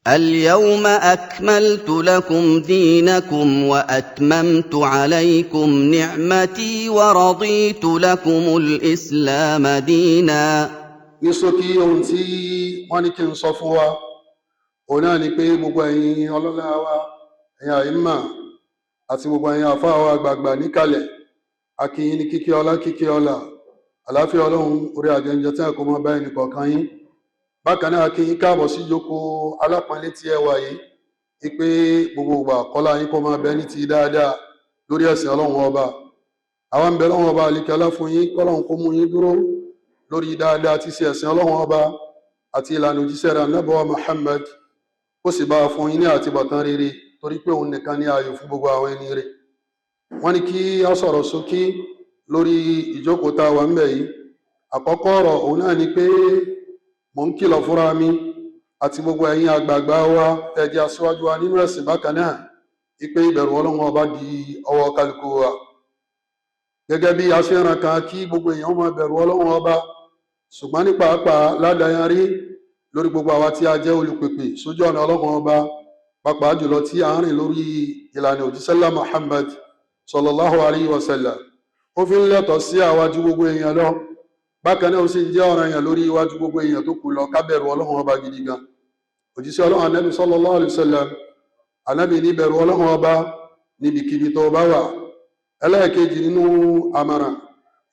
اليوم اكملت لكم دينكم واتممت عليكم نعمتي ورضيت لكم الاسلام دينا. Ní ṣókí, ohun tí wọ́n ní kí n sọ fún wa òun náà ni pé gbogbo ẹ̀yin ọlọ́lá wa, ẹ̀yin àìmà àti gbogbo ẹ̀yin àfáà wa àgbààgbà níkàlẹ̀, a kí yín ní kíkí ọlá, kíkí ọlá, àláfíà Ọlọ́run, orí àjẹjẹ tí a kò mọ bá ẹnì kọ̀ọ̀kan yín. Bákan náà, kí yín káàbọ̀ sí ìjókòó alápọ̀nlé tí ẹ wà yìí, wípé gbogbo ìgbà kọ́lá yín kó máa bẹ ní ti dáadáa lórí ẹ̀sìn Ọlọ́run Ọba. Àwọn ń bẹ Ọlọ́run Ọba àlekẹ́lá fún yín, kọ́lọ́run kó mú yín dúró lórí dáadáa tí ṣe ẹ̀sìn Ọlọ́run Ọba àti ìlànà òjíṣẹ́ rẹ̀ Ànábì Muhammad, kó sì bá a fún yín ní àtibọ̀tán rere, torí pé òun nìkan ní ààyò fún gbogbo àwọn ẹni rẹ̀. Wọ́n ní kí a sọ̀rọ̀ sókí lórí ìjókòó tá a wà ń bẹ̀ yìí. Àkọ́kọ́ ọ̀rọ̀ òun náà ni pé mò ń kìlọ̀ fúnra mi àti gbogbo ẹ̀yin àgbààgbà wa tẹ́ jẹ́ aṣíwájú wa nínú ẹ̀sìn bákan náà, wípé ìbẹ̀rù Ọlọ́run Ọba di ọwọ́ kálukú wa. Gẹ́gẹ́ bí a ṣe ń ran kan kí gbogbo èèyàn máa bẹ̀rù Ọlọ́run Ọba, ṣùgbọ́n ní pàápàá ládàáyanrí lórí gbogbo àwa tí a jẹ́ olùpèpè sójú ọ̀nà Ọlọ́run Ọba, pàápàá jùlọ tí a ń rìn lórí ìlànà òjíṣẹ́lá Muhammad sallallahu alayhi wa sallam, ó fi ń lẹ́tọ̀ọ́ sí àwa ju gbogbo èèyàn lọ. Bákan náà, ó sì ń jẹ́ ọ̀ranyàn lórí iwájú gbogbo èèyàn tó kù lọ ká bẹ̀rù Ọlọ́run Ọba gidi gan. Òjíṣẹ́ Ọlọ́run Anábì sallallahu alayhi wa sallam, Anábì ní bẹ̀rù Ọlọ́run Ọba níbikíbi tó bá wà. Ẹlẹ́ẹ̀kejì nínú àmàrà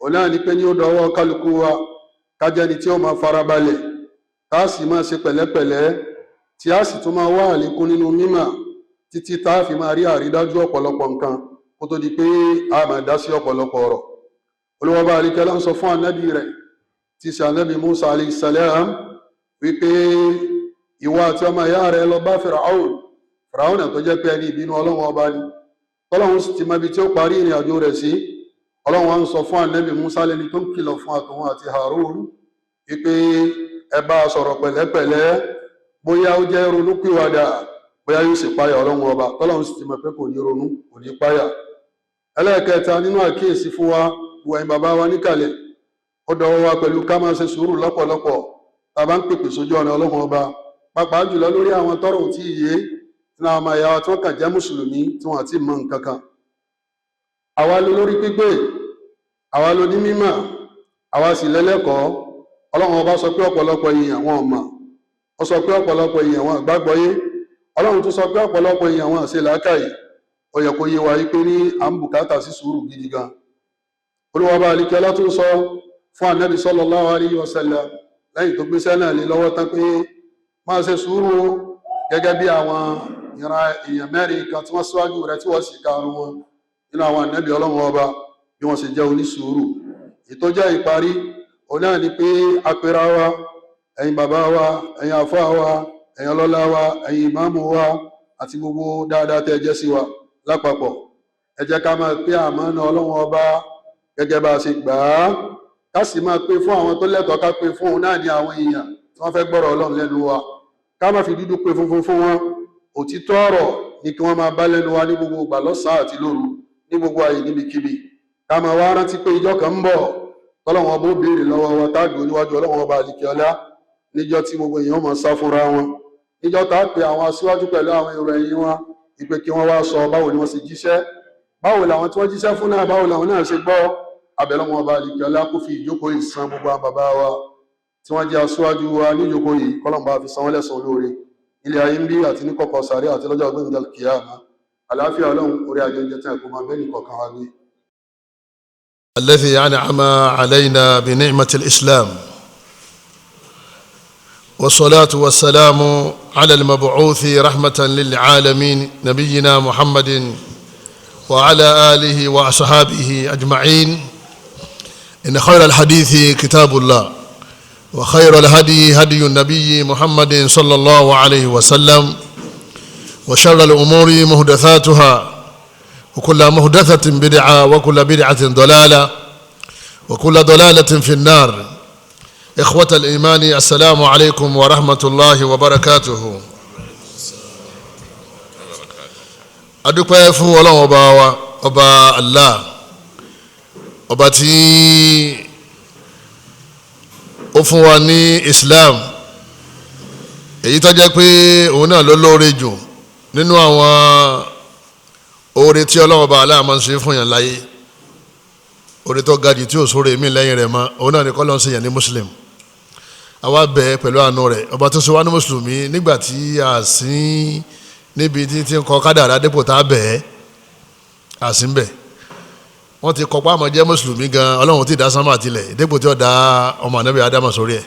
òun náà ni pé ní ó dọwọ́ kálukú wa kájẹni tí ó máa farabalẹ̀, tá a sì máa ṣe pẹ̀lẹ́pẹ̀lẹ́, tí a sì tún máa wá àlékún nínú mímọ̀ títí tá a fi máa rí àrídájú ọ̀pọ̀lọpọ̀ nǹkan kó tó di pé a máa dá sí ọ̀pọ̀lọpọ̀ ọ̀rọ̀. Olùwọ́ba àríkẹ́lá ń sọ fún anábì rẹ̀ tí ṣe anábì Musa alayhi salam wípé ìwọ àti ọmọ ìyá rẹ̀ lọ bá Fìràhùn. Fìràhùn tó jẹ́ pé ẹni ìbínú Ọlọ́run Ọba ni, tọ́lọ́run sì ti mọ ibi tí ó parí ìrìn àjò rẹ̀ sí. Ọlọ́run wa ń sọ fún anábì Musa lẹ́ni tó ń kìlọ̀ fún àtòun àti Harun wípé ẹ bá a sọ̀rọ̀ pẹ̀lẹ́pẹ̀lẹ́, bóyá ó jẹ́ ronúpìwàdà, bóyá yóò sì páyà Ọlọ́run Ọba. Tọ́lọ́run sì ti mọ̀ pé kò ní ronú, kò ní páyà. Ẹlẹ́ẹ̀kẹta nínú àkíyèsí fún wa, wọ̀nyí bàbá wa níkàlẹ̀, ó dọwọ́ wa pẹ̀lú ká máa ṣe sùúrù lọ́pọ̀lọpọ̀ tá a bá ń pèpè sójú ọ̀nà Ọlọ́run Ọba, pàápàá jùlọ lórí àwọn tọ́rọ̀ ò tí ì yé tí àwọn ọmọ ìyá wa tí wọ́n kàn jẹ́ mùsùlùmí tí wọ́n àti mọ nǹkan kan. Àwa ló lórí pípé, àwa ló ní mímọ̀, àwa sì lẹ́lẹ́kọ̀ọ́. Ọlọ́run Ọba sọ pé ọ̀pọ̀lọpọ̀ èèyàn wọn ò mọ̀. Ó sọ pé ọ̀pọ̀lọpọ̀ èèyàn wọn gbàgbọ́yé. Ọlọ́run tún sọ pé ọ̀pọ̀lọpọ̀ èèyàn wọn ṣe làákàyè. Ó yẹ kó yé wa yí pé ní à ń bùkátà sí sùúrù gidi gan. Olúwọba àlìkẹ́lá tún sọ fún Ànábì sallallahu alayhi wa sallam lẹ́yìn tó gbéṣẹ́ náà lé lọ́wọ́ tán pé máa ṣe sùúrù gẹ́gẹ́ bí àwọn ìran èèyàn mẹ́rin kan tí wọ́n síwájú rẹ̀ tí wọ́n sì karùn wọn nínú àwọn ànábì Ọlọ́run Ọba, bí wọ́n ṣe jẹ́ onísùúrù. Ètò jẹ́ ìparí òun náà ni pé apẹ̀rẹ̀ wa, ẹ̀yin bàbá wa, ẹ̀yin àfáà wa, ẹ̀yin ọlọ́lá wa, ẹ̀yin ìmáàmù wa àti gbogbo dáadáa tẹ́ ẹ jẹ́ sí wa lápapọ̀, ẹ jẹ́ ká máa pé àmánà Ọlọ́run Ọba gẹ́gẹ́ bá a ṣe gbà á, ká sì máa pé fún àwọn tó lẹ́tọ̀ọ́ ká pé fún. Òun náà ní àwọn èèyàn tí wọ́n fẹ́ gbọ́rọ̀ Ọlọ́run lẹ́nu wa, ká má fi dúdú pé funfun fún wọn. Òtítọ́ ọ̀rọ̀ ni kí wọ́n máa bá lẹ́nu wa ní gbogbo ìgbà, lọ́sàn-án àti lóru, ní gbogbo àyè, níbikíbi. Ká máa wá rántí pé ìjọ kan ń bọ̀ tọ́lọ́run Ọba ó béèrè lọ́wọ́ wa, tá a dùn níwájú Ọlọ́run Ọba àlìkíọ́lá, níjọ́ tí gbogbo èèyàn máa sá fúnra wọn, níjọ́ tá a pe àwọn aṣíwájú pẹ̀lú àwọn èrò ẹ̀yìn wọn ìpè kí wọ́n wá sọ báwo ni wọ́n ṣe jíṣẹ́, báwo làwọn tí wọ́n jíṣẹ́ fún náà, báwo làwọn náà ṣe gbọ́. Abẹ́lọ́wọ́n Ọba àlìkíọ́lá kó fi ìjókòó ìsan gbogbo àwọn bàbá wa tí wọ́n jẹ́ aṣíwájú wa níjókòó yìí, kọ́lọ́mbà fi san wọ́n lẹ́san olóore ilé ayé ń bí àti ní kọ̀kọ̀ sàárẹ̀ àti lọ́jọ́ ọgbẹ́ni kìyàmá. Àlàáfíà Ọlọ́run, orí ajẹ́jẹ́ tí a kò máa bẹ́ẹ̀ nìkọ̀ọ̀kan wa gbé. الذي أنعم علينا بنعمة الإسلام، والصلاة والسلام على المبعوث رحمة للعالمين، نبينا محمد وعلى آله وأصحابه أجمعين. إن خير الحديث كتاب الله، وخير الهدي هدي النبي محمد صلى الله عليه وسلم، وشر الأمور محدثاتها، وكل محدثة بدعة، وكل بدعة ضلالة، وكل ضلالة في النار. إخوة الإيمان، السلام عليكم ورحمة الله وبركاته. Adúpẹ́ fún Ọlọ́run Ọba wa, Ọba Allah, ọba tí ó fún wa ní Islam. Èyí tó jẹ́ pé òun náà ló lóore jù nínú àwọn oore tí Ọlọ́run bá aláà máa ń ṣe fún yàn láyé. Oore tó ga jù tí ò sóore mí lẹ́yìn rẹ̀ mọ́, òun náà ni kọ́ ló ń ṣe yàn ní Muslim. Àwa bẹ̀ pẹ̀lú àánú rẹ̀, ọba tó ṣe wá ní mùsùlùmí nígbà tí a sìn níbi tí ti ń kọ kádàrá dépò tá a bẹ̀ ẹ́ a sìn bẹ̀. Wọ́n ti kọ́ pé àmọ́ jẹ́ mùsùlùmí gan, Ọlọ́run ti dá sánmà tilẹ̀ dépò tí ó dá ọmọ ànábì Ádámà sórí ẹ̀.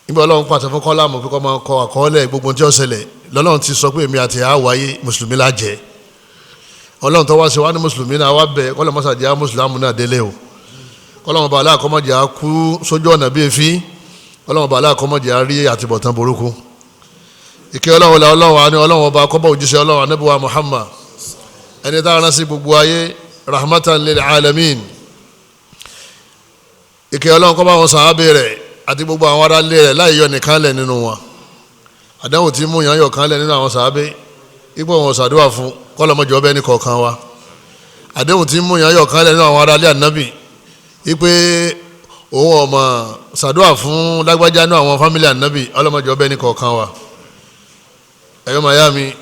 Nígbà Ọlọ́run pàṣẹ fún kọ́lámù pé kó máa kọ àkọọ́lẹ̀ gbogbo tí ó ṣẹlẹ̀, lọ́lọ́run ti sọ pé èmi àti àá wáyé mùsùlùmí la jẹ́. Ọlọ́run tó wá ṣe wá ní mùsùlùmí náà wá bẹ̀ kọ́lọ́ mọ́sàdí á mùsùlùmí náà délé o. Kọ́lọ́run bá aláàkọ́mọ́jẹ́ á kú sójú ọ̀nà bíi efín. Ọlọ́run bá aláàkọ́mọ́jẹ́ á rí àtibọ̀tán burúkú. Ìkẹ́ Ọlọ́run la Ọlọ́run àánú Ọlọ́run ọba kọ́bọ̀ òjíṣẹ́ Ọlọ́run ànábì wa Muhammad, ẹni tá a rán sí gbogbo ayé, rahmatan lil alamin. Ìkẹ́ Ọlọ́run kó bá wọn sàábé rẹ̀ àti gbogbo àwọn ará ilé rẹ̀ láì yọ nìkan lẹ̀ nínú wọn. Àdánwò tí mú yàn yọ̀ kan lẹ̀ nínú àwọn sàábé, ipò wọn ṣàdúrà fún kọ́lọ́mọjọ́ ọbẹ̀ ní kọ̀ọ̀kan wa. Àdánwò tí mú yàn yọ̀ kan lẹ̀ nínú àwọn ará ilé ànábì, ipe òun ọmọ ṣàdúrà fún lágbájá nínú àwọn fámìlì ànábì, ọlọ́mọjọ́ ọbẹ̀ ní kọ̀ọ̀kan wa. Ẹ̀yọ́ mayami,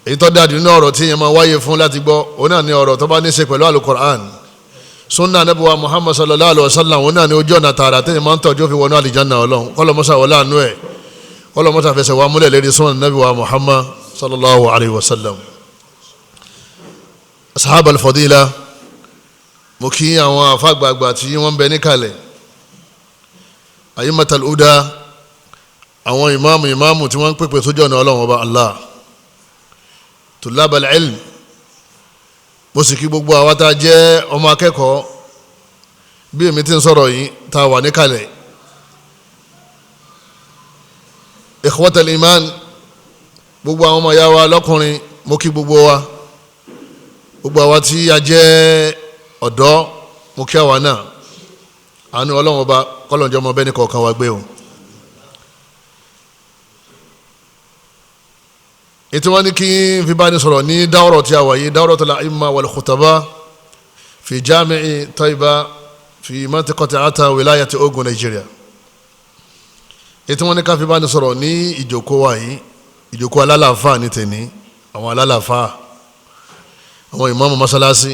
èyí tó dáa nínú ọ̀rọ̀ tí yẹn máa wáyé fún láti gbọ́, òun náà ní ọ̀rọ̀ tó bá ní í ṣe pẹ̀lú alukur'an, sunna anabi wa Muhammad sallallahu alayhi wa sallam. Òun náà ní ojú ọ̀nà tààrà tẹ́yìn máa ń tọ́jú fi wọnú àlìjáná Ọlọ́run. Kọ́lọ́mọ́sá wọlé àánú ẹ̀, kọ́lọ́mọ́sá fẹsẹ̀ wa múlẹ̀ lérí sunna anabi wa Muhammad sallallahu alayhi wa sallam. Asahaba al-fadila, mo kí àwọn afágbàgbà tí wọ́n ń bẹ níkàlẹ̀, ayyimatal huda, àwọn ìmáàmù ìmáàmù tí wọ́n ń pèpè sójú ọ̀nà Ọlọ́run ọba Allah, tulabal ilm. Mo sì kí gbogbo àwa tá a jẹ́ ọmọ akẹ́kọ̀ọ́ bí èmi ti ń sọ̀rọ̀ yìí tá a wà níkàlẹ̀. Ikhwatal iman, gbogbo àwọn ọmọ ìyá wa lọ́kùnrin, mo kí gbogbo wa. Gbogbo àwa tí a jẹ́ ọ̀dọ́, mo kí àwa náà. Àánú Ọlọ́run ọba kọ́lọ̀njọ́ ọmọ bẹ́ẹ̀ ní kọ̀ọ̀kan wa gbé o. Ètò wọn ní kí n fi bá ní sọ̀rọ̀ ní dáwọ́rọ̀ tí a wà yìí, dawratul a'imma wal khutaba fi jami'i Taiba fi mantiqati Ata wilayati Ogun, Nigeria. Ètò wọn ní ká fi bá ní sọ̀rọ̀ ní ìjókòó wa yìí, ìjókòó alálàáfà ní tèní, àwọn alálàáfà, àwọn ìmáàmù mọ́sálásí,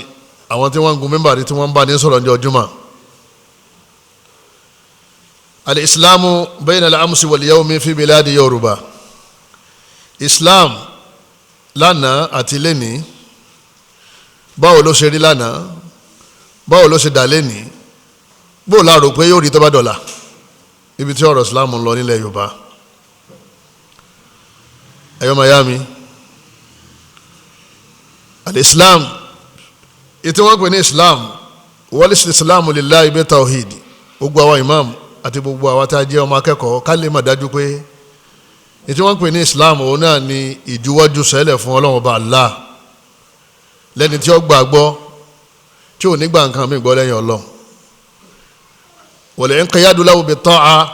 àwọn tí wọ́n ń gun mímbàrí tí wọ́n ń bá ní sọ̀rọ̀ ní ọjọ́. Al-islamu bayna al-amsi wal-yawmi fi biladi Yorùbá. Islam lánàá àti lẹ́ni, báwo ló ṣe rí lánàá, báwo ló ṣe dà lẹ́ni, bóò la rò pé yóò rí tó bá dọ̀la, ibi tí ọ̀rọ̀ Islam ń lọ nílẹ̀ Yorùbá. Ẹ̀yọ́ mayami, al-Islam, ètò wọn pè ní Islam, wal istislamu lillahi bi tawhid. Gbogbo àwa imam àti gbogbo àwa tá a jẹ́ ọmọ akẹ́kọ̀ọ́ ká lè má dájú pé ètò wọn pè ní Islam òun náà ni ìjuwọ́jú sẹ́lẹ̀ fún Ọlọ́run ọba Allah, lẹ́ni tí ó gbàgbọ́ tí ò ní gbà nǹkan mi gbọ́ lẹ́yìn Ọlọ́run. Wal inqiyadu lahu bit-ta'a,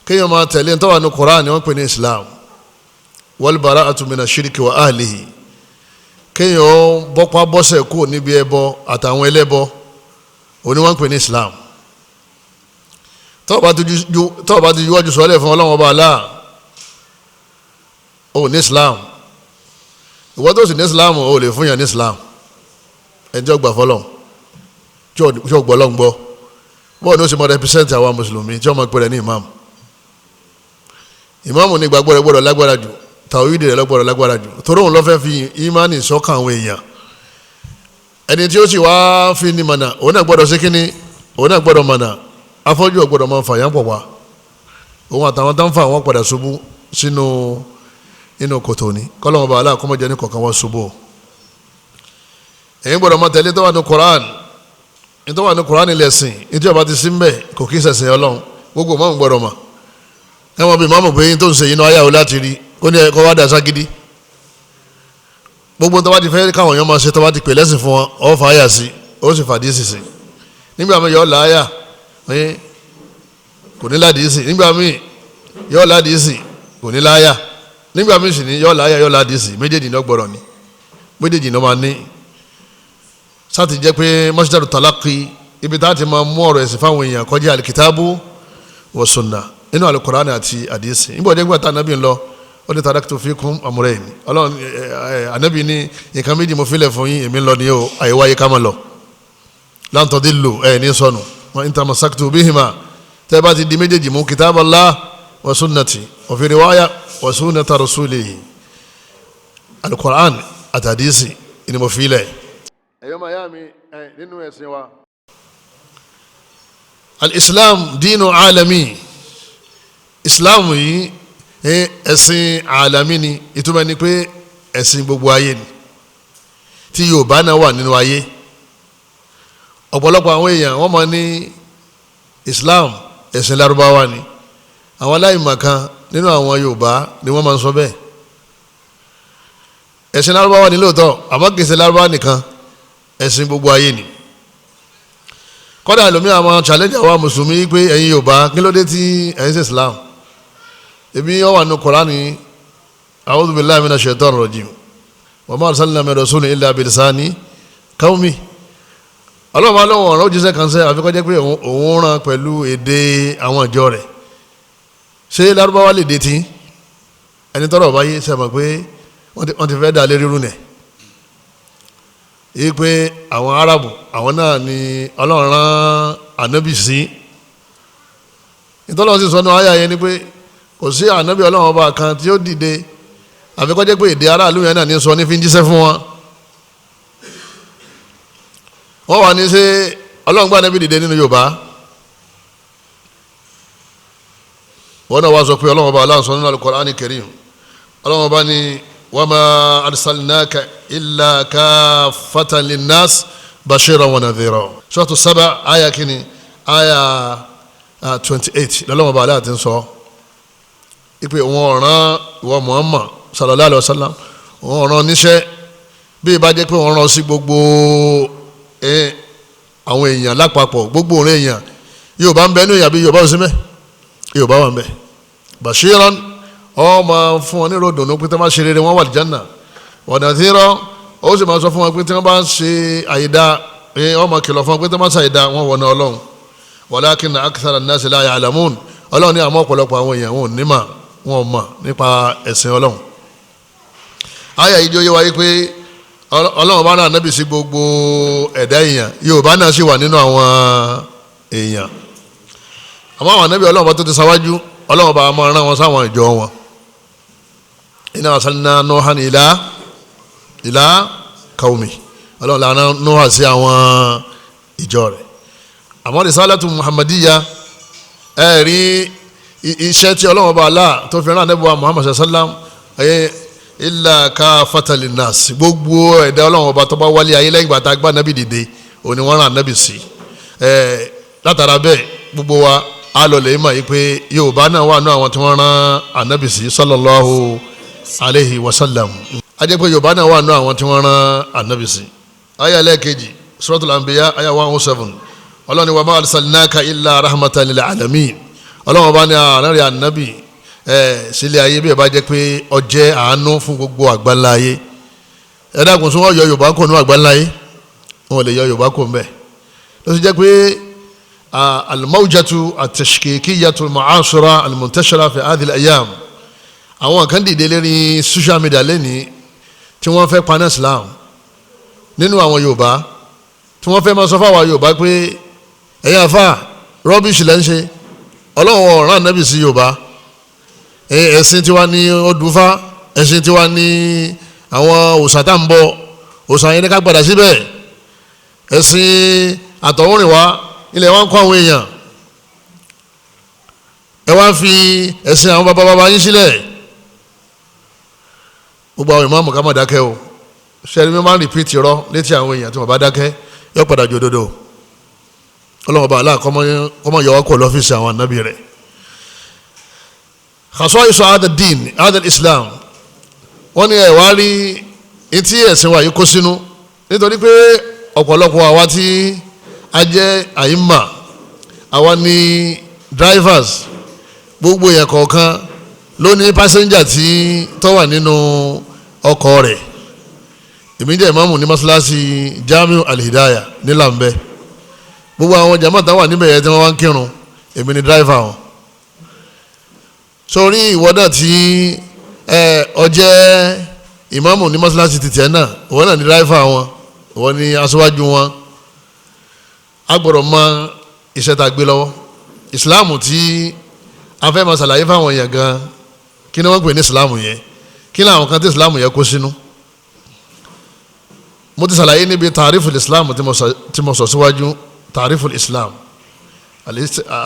kéèyàn máa tẹ̀lé ní tọ́wà ní Qur'an ni wọ́n pè ní Islam. Wal bara'atu mina shirki wa ahlihi, kéèyàn bọ́pá bọ́sẹ̀ kúrò níbi ẹbọ àtàwọn ẹlẹ́bọ, òun ni wọ́n pè ní Islam. Tọ́wọ́ bá ti juwọ́jú sọ́lẹ̀ fún Ọlọ́run ọba Allah, o ní Islam. Ìwọ tó sì ní Islam, o lè fún yàn ní Islam. Ẹjọ́ gbà fọlọ́n tí ó gbọ́ lọ́n gbọ́, bọ́ọ̀ ni ó sì mọ rẹpísẹ́ǹtì àwa mùsùlùmí tí wọ́n mọ̀ pé rẹ̀ ní ìmáàmù. Ìmáàmù ní ìgbàgbọ́ rẹ̀ gbọ́dọ̀ lágbára jù, tàwídì rẹ̀ lọ́gbọ́dọ̀ lágbára jù, torí òun ló fẹ́ fi ìmánì sọ́kàn àwọn èèyàn. Ẹni tí ó sì wá fi ní mọ̀nà, òun náà gbọ́dọ̀ sí kínní, òun náà gbọ́dọ̀ mọ̀nà. Afọ́jú ọ̀gbọ́dọ̀ máa fà yàn pọ̀ wá, òun àtàwọn tó ń fà wọ́n padà ṣubú sínú inú kòtò ní kọ́lọ́mọba aláàkọ́mọ́jẹ ní kọ̀ọ̀kan wọ́n ṣubú o. Èyí gbọ́dọ̀ máa tẹ̀lé tó wà ní Quran, tó wà ní Quran lẹ́sìn, ní ọba ti sí mbẹ́ kò kí sẹ̀sìn Ọlọ́run. Gbogbo mọ́mù gbọ́dọ̀ mọ̀ ẹ̀wọ̀n bíi mọ́mù pé tó ń ṣe inú ayáwó láti rí kó ní ẹ̀kọ́ wá dà ságídí. Gbogbo tó bá ti fẹ́ káwọn èèyàn máa ṣe, tó bá ti pè lẹ́sìn fún wọn, ó fà áyà sí, ó sì fàdí sí sí. Nígbà míì yọ láyà kò ní ládìí sí, nígbà míì yọ ládìí sí kò ní láyà, nígbà míì sì ní yọ láyà yọ ládìí sí, méjèèjì náà gbọ́dọ̀ ní, méjèèjì náà máa ní. Sáti jẹ́ pé masdaru talaqi, ibi tá a ti máa mú ọ̀rọ̀ ẹ̀sìn fáwọn èèyàn kọjá alikitabu wa sunna. Nínú Al-Qur'ani àti àdìsí. Nígbà ọjọ́ ìgbà tá ànábì ń lọ, ó ní taraktu fikum amrayn. Ọlọ́run ànábì ní nǹkan méjì mo filẹ̀ fún yín, èmi ń lọ ní o, àyíwáyé ká máa lọ. Lan tadillu, ẹ̀ ní sọnù. Wa in tamassaktum bihima, tẹ́ bá ti di méjèèjì mú, kitaballah wa sunnati, wa fi riwaya wa sunnata rasulihi. Al-Qur'an àti àdìsí ni mo filẹ̀. Ẹ̀yọ́ máa yá mi nínú ẹ̀sìn wa. Al-Islam dínú alami. Islam yìí ẹ̀sìn alami ni, ìtumọ̀ ni pé ẹ̀sìn gbogbo ayé ni, tí Yorùbá náà wà nínú ayé. Ọ̀pọ̀lọpọ̀ àwọn èèyàn wọ́n máa ní Islam ẹ̀sìn Lárúbáwá ni. Àwọn aláìmọ̀kan nínú àwọn Yorùbá ni wọ́n máa ń sọ bẹ́ẹ̀. Ẹ̀sìn Lárúbáwá ni lóòótọ́, àmọ́ kìí ṣe Lárúbáwá nìkan, ẹ̀sìn gbogbo ayé ni. Kọ́dà lómi àwọn challenge àwa mùsùlùmí pé ẹ̀yin Yorùbá kí ló dé tí ẹ̀yin ṣe Islam? Èmi yọ wà nù Kùránì, a'udhu billahi minash shaitanir rajim, wa ma arsalna min rasulin illa bilisani qawmi. Ọlọ́run alọ́wọ̀n ọ̀rọ̀ òjíṣẹ́ kan sẹ́, àfi kó jẹ́ pé òun rán pẹ̀lú èdè àwọn ìjọ rẹ̀. Ṣé Lárúbáwá lè dé tí ẹni tọ́rọ̀ báyé ṣe mọ̀ pé wọ́n ti fẹ́ dà lérí rú nẹ̀? Yí pé àwọn Árábù àwọn náà ni Ọlọ́run rán ànábì sí. Ìtọ́lọ́run sì sọnù ayé ayé ni pé kò sí ànábì Ọlọ́run ọba kan tí ó dìde àfi kó jẹ́ pé èdè aráàlú yẹn náà ní sọ ní fi ń jíṣẹ́ fún wọn. Wọ́n wà ní ṣe Ọlọ́run gbà ànábì dìde nínú Yorùbá. Wọ́n náà wá sọ pé Ọlọ́run ọba aláǹsọ nínú Al-Qur'ani Karim, Ọlọ́run ọba ní wama arsalnaka illa kaffatan linnas bashiran wa nadhira. Suratu Saba aya kini aya 28 lọ́lọ́run ọba aláǹtí ń sọ ipe wọn ọ̀ràn ìwọ Muhammad sallallahu alayhi wa sallam, wọn ọ̀ràn níṣẹ́ bí ibà jẹ́ pé wọ́n rán sí gbogbo àwọn èèyàn lápapọ̀, gbogbo òun èèyàn. Yorùbá ń bẹ ní ìyàbí Yorùbá ò sí mẹ́, Yorùbá wà ń bẹ. Bashiran, ọ máa fún wọn ní ròdùnú pé tí wọ́n bá ṣe rere wọ́n wà lìjánà. Wa nadhira, ó sì máa sọ fún wọn pé tí wọ́n bá ṣe àyídá, ọ máa kìlọ̀ fún wọn pé tí wọ́n bá ṣe àyídá wọ́n wọ̀nà Ọlọ́run. Walakinna akthara an-nasi la ya'lamun. Ọlọ́run ní àmọ́ ọ̀pọ̀lọpọ̀ àwọn èèyàn wọn ò ní mà, wọn ò mọ̀ nípa ẹ̀sìn Ọlọ́run. Àyà yìí jẹ́ oyé wáyé pé Ọlọ́run bá náà nábì sí gbogbo ẹ̀dá èèyàn, Yorùbá náà sì wà nínú àwọn èèyàn. Àmọ́ àwọn ànábì Ọlọ́run bá tó ti ṣáwájú, Ọlọ́run bá máa rán wọn sáwọn ìjọ wọn. Inna arsalna Nuhan ila qaumi. Ọlọ́run la rán Nuha sí àwọn ìjọ rẹ̀. Àmọ́ risalatu Muhammadiyya, ẹ rí iṣẹ́ tí Ọlọ́run bá Allah tó fi rán ànábì wa Muhammad sallam illa kaffatan linnas, gbogbo ẹ̀dá Ọlọ́run ọba tó bá wálé ayé lẹ́yìn ìgbà tá a gbá nábì dìde, òní wọ́n rán nábì sí. Látara bẹ́ẹ̀ gbogbo wa á lọ lè mọ̀ yìí pé Yorùbá náà wà nù àwọn tí wọ́n rán ànábì sí sallallahu alayhi wa sallam. A jẹ́ pé Yorùbá náà wà nù àwọn tí wọ́n rán ànábì sí. Aya ẹlẹ́ẹ̀kejì, Suratul Anbiya aya 107, Ọlọ́run wa ma arsalnaka illa rahmatan lil alamin. Ọlọ́run ọba ní àárín ànábì sílé ayé bí ẹ bá jẹ́ pé ó jẹ́ àánú fún gbogbo àgbáńlá ayé. Ẹ dákun, sún wọ́n yọ Yorùbá kò ní àgbáńlá ayé? Wọn ò lè yọ Yorùbá kò ń bẹ̀. Ló sì jẹ́ pé al-mawjatu at-tashkikiyatu al-mu'asira al-muntashira fi hadhihi al-ayyam, àwọn kan dìde lérí social media lẹ́ni tí wọ́n fẹ́ paná Islam nínú àwọn Yorùbá, tí wọ́n fẹ́ máa sọ fáwọn Yorùbá pé ẹ̀yin àfa rọ́bìṣì lẹ́ ń ṣe, Ọlọ́run ọ̀ràn ànábì sí Yorùbá, ẹ̀sìn tiwa ní ọdúnfá, ẹ̀sìn tiwa ní àwọn òòṣà tá ń bọ, òòṣà yẹn ní ká gbàdá síbẹ̀, ẹ̀sìn àtọ̀húnrìnwá ilẹ̀ wa ń kọ́ àwọn èèyàn, ẹ wá fi ẹ̀sìn àwọn bàbá bàbá yín sílẹ̀. Gbogbo àwọn ìmáàmù ká má dákẹ́ o. Sẹ́ni mi máa ń rìpíìtì rọ létí àwọn èèyàn tí wọ́n bá dákẹ́ yóò padà jòdòdò. Ọlọ́run bá aláà kọ́mọ yọ wá kó lọ́fíìsì àwọn ànábì rẹ̀. Khasaisu hadha din hadha islam, wọ́n ní ẹ̀ wá rí etí ẹ̀sìn wa yìí kó sínú, nítorí pé ọ̀pọ̀lọpọ̀ àwa tí a jẹ́ àyímà, àwa ní drivers, gbogbo èèyàn kọ̀ọ̀kan ló ní pásẹ́njà tí tó wà nínú ọkọ̀ rẹ̀. Èmi jẹ́ ìmáàmù ní mọ́ṣáláṣí Jamiu Al-Hidayah ní Lambẹ́. Gbogbo àwọn jàmáà táwọn wà níbẹ̀ yẹn tí wọ́n wá ń kírun, èmi ni driver wọn. Sórí ìwọ náà tí ọjẹ́ ìmáàmù ní mọ́ṣáláṣí ti tiẹ̀ náà, ìwọ náà ní dráìfà wọn, ìwọ ní aṣíwájú wọn. A gbọ́dọ̀ mọ iṣẹ́ tá a gbé lọ́wọ́. Ìsìláàmù tí a fẹ́ máa ṣàlàyé fáwọn èèyàn gan, kí ni wọ́n pè ní ìsìláàmù yẹn, kí ni àwọn kan tí ìsìláàmù yẹn kó sínú. Mo ti ṣàlàyé níbi tàrífù ìsìláàmù tí mo sọ síwájú. Tàrífù ìsìláàmù,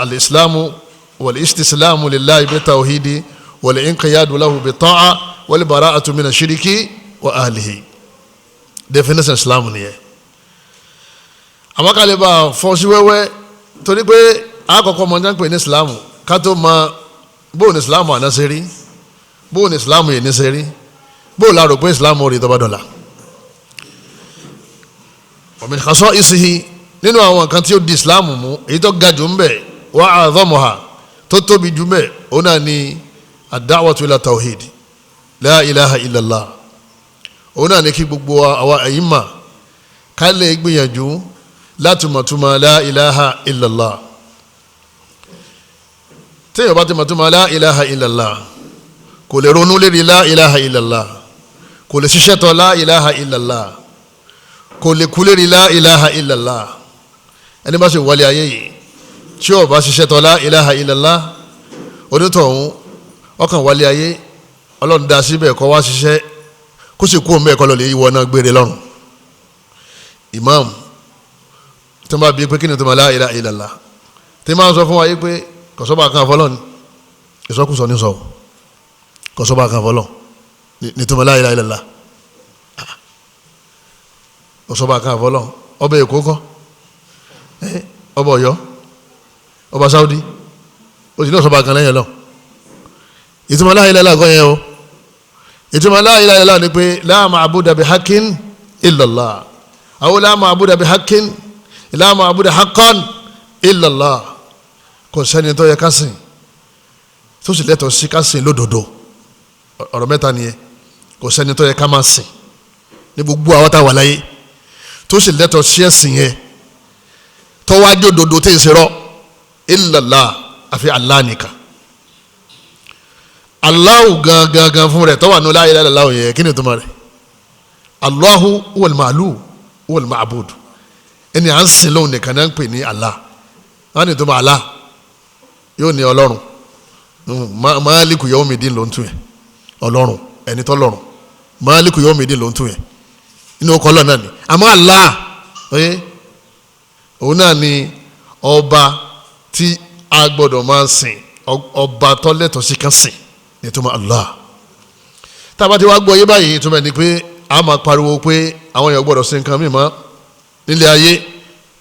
al-islamu wal-istislamu lillahi bi tawhidi wal-inqiyadu lahu bi ta'a wal-bara'atu mina shiriki wa ahlihi. Definition ìsìláàmù nìyẹn. Àmọ́ ká lè bá a fọ́ sí wẹ́wẹ́, torí pé àkọ́kọ́ mọ̀ ní pè ní ìsìláàmù ká tó mọ bóun ìsìláàmù àná ṣe rí, bóun ìsìláàmù yìí ní ṣe rí, bóun la rò pé ìsìláàmù rí tó bá dọ̀la. Wa min khasa'isihi, nínú àwọn nǹkan tí ó di ìsìláàmù mú, èyí tó ga jù ń bẹ̀, wa a'dhamuha, tó tóbi jù ń bẹ̀, òun náà ni ad-da'watu ila tawhid la ilaha illallah. Òun náà ni kí gbogbo àwa àyímà ká lè gbìyànjú láti mọ̀túmọ̀ la ilaha illallah. Téèyàn bá ti mọ̀túmọ̀ la ilaha illallah, kò lè ronú lérí la ilaha illallah, kò lè ṣiṣẹ́ tọ̀ la ilaha illallah, kò lè kú lérí la ilaha illallah. Ẹni bá ṣe wọlé ayé yìí tí ó bá ṣiṣẹ́ tọ̀ la ilaha illallah, onítọ̀hún ọkàn wọlé ayé, ọlọ́run dá síbẹ̀ kọ́ wá ṣiṣẹ́, kó sì kú òun bẹ́ẹ̀ kọ́ lọ lè yíwọ náà gbére lọ́rùn. Imam tí wọ́n bá bí pé kí ni tó máa la ilaha illallah, tí máa ń sọ fún wa yìí pé kọ̀sọ́bà kan fọlọ́ ni, ìsọkúsọ ní sọ, kọ̀sọ́bà kan fọlọ́ ní tó máa la ilaha illallah, kọ̀sọ́bà kan fọlọ́. Ọba Èkó kọ́, ọba Ọ̀yọ́, ọba Saudi, ó sì ní ọ̀sọ́bà kan lẹ́yìn lọ. Ìtumọ̀ la ilaha illallah kọ́ yẹn o. Ìtumọ̀ la ilaha illallah ni pé la ma'buda bihaqqin illallah, aw la ma'buda bihaqqin, la ma'buda haqqan illallah. Kò sẹ́ni tó yẹ ká sìn tó sì lẹ́tọ̀ọ́ sí ká sìn lódodo. Ọ̀rọ̀ mẹ́ta nìyẹn. Kò sẹ́ni tó yẹ ká máa sìn ní gbogbo àwọn tá a wà láyé tó sì lẹ́tọ̀ọ́ sí ẹ̀sìn yẹn tó wá jẹ́ òdodo tí ń ṣe rọ́, illallah, àfi Allah nìkan. Allahu gangan fún rẹ̀ tó wà ní la ilaha illallah yẹn, kí ni ìtumọ̀ rẹ̀? Allahu huwal ma'lu huwal ma'bud, ẹni à ń sìn lóhùn nìkan náà ń pè ní Allah. Wọ́n ní ìtumọ̀ Allah yóò ní ọlọ́run, máàlíkù yawmidin ló ń tún yẹn, ọlọ́run ẹni tó lọ́run, máàlíkù yawmidin ló ń tún yẹn, inú ọkọ̀ ọlọ́run náà ni. Àmọ́ Allah òun náà ni ọba tí a gbọ́dọ̀ máa sìn, ọba tó lẹ́tọ̀ọ́ sí kan sìn, ní ìtumọ̀ Allah. Tá a bá ti wá gbọ́ yé báyìí, ìtumọ̀ ni pé a máa pariwo pé àwọn èèyàn gbọ́dọ̀ sìn nǹkan mímọ́ nílé ayé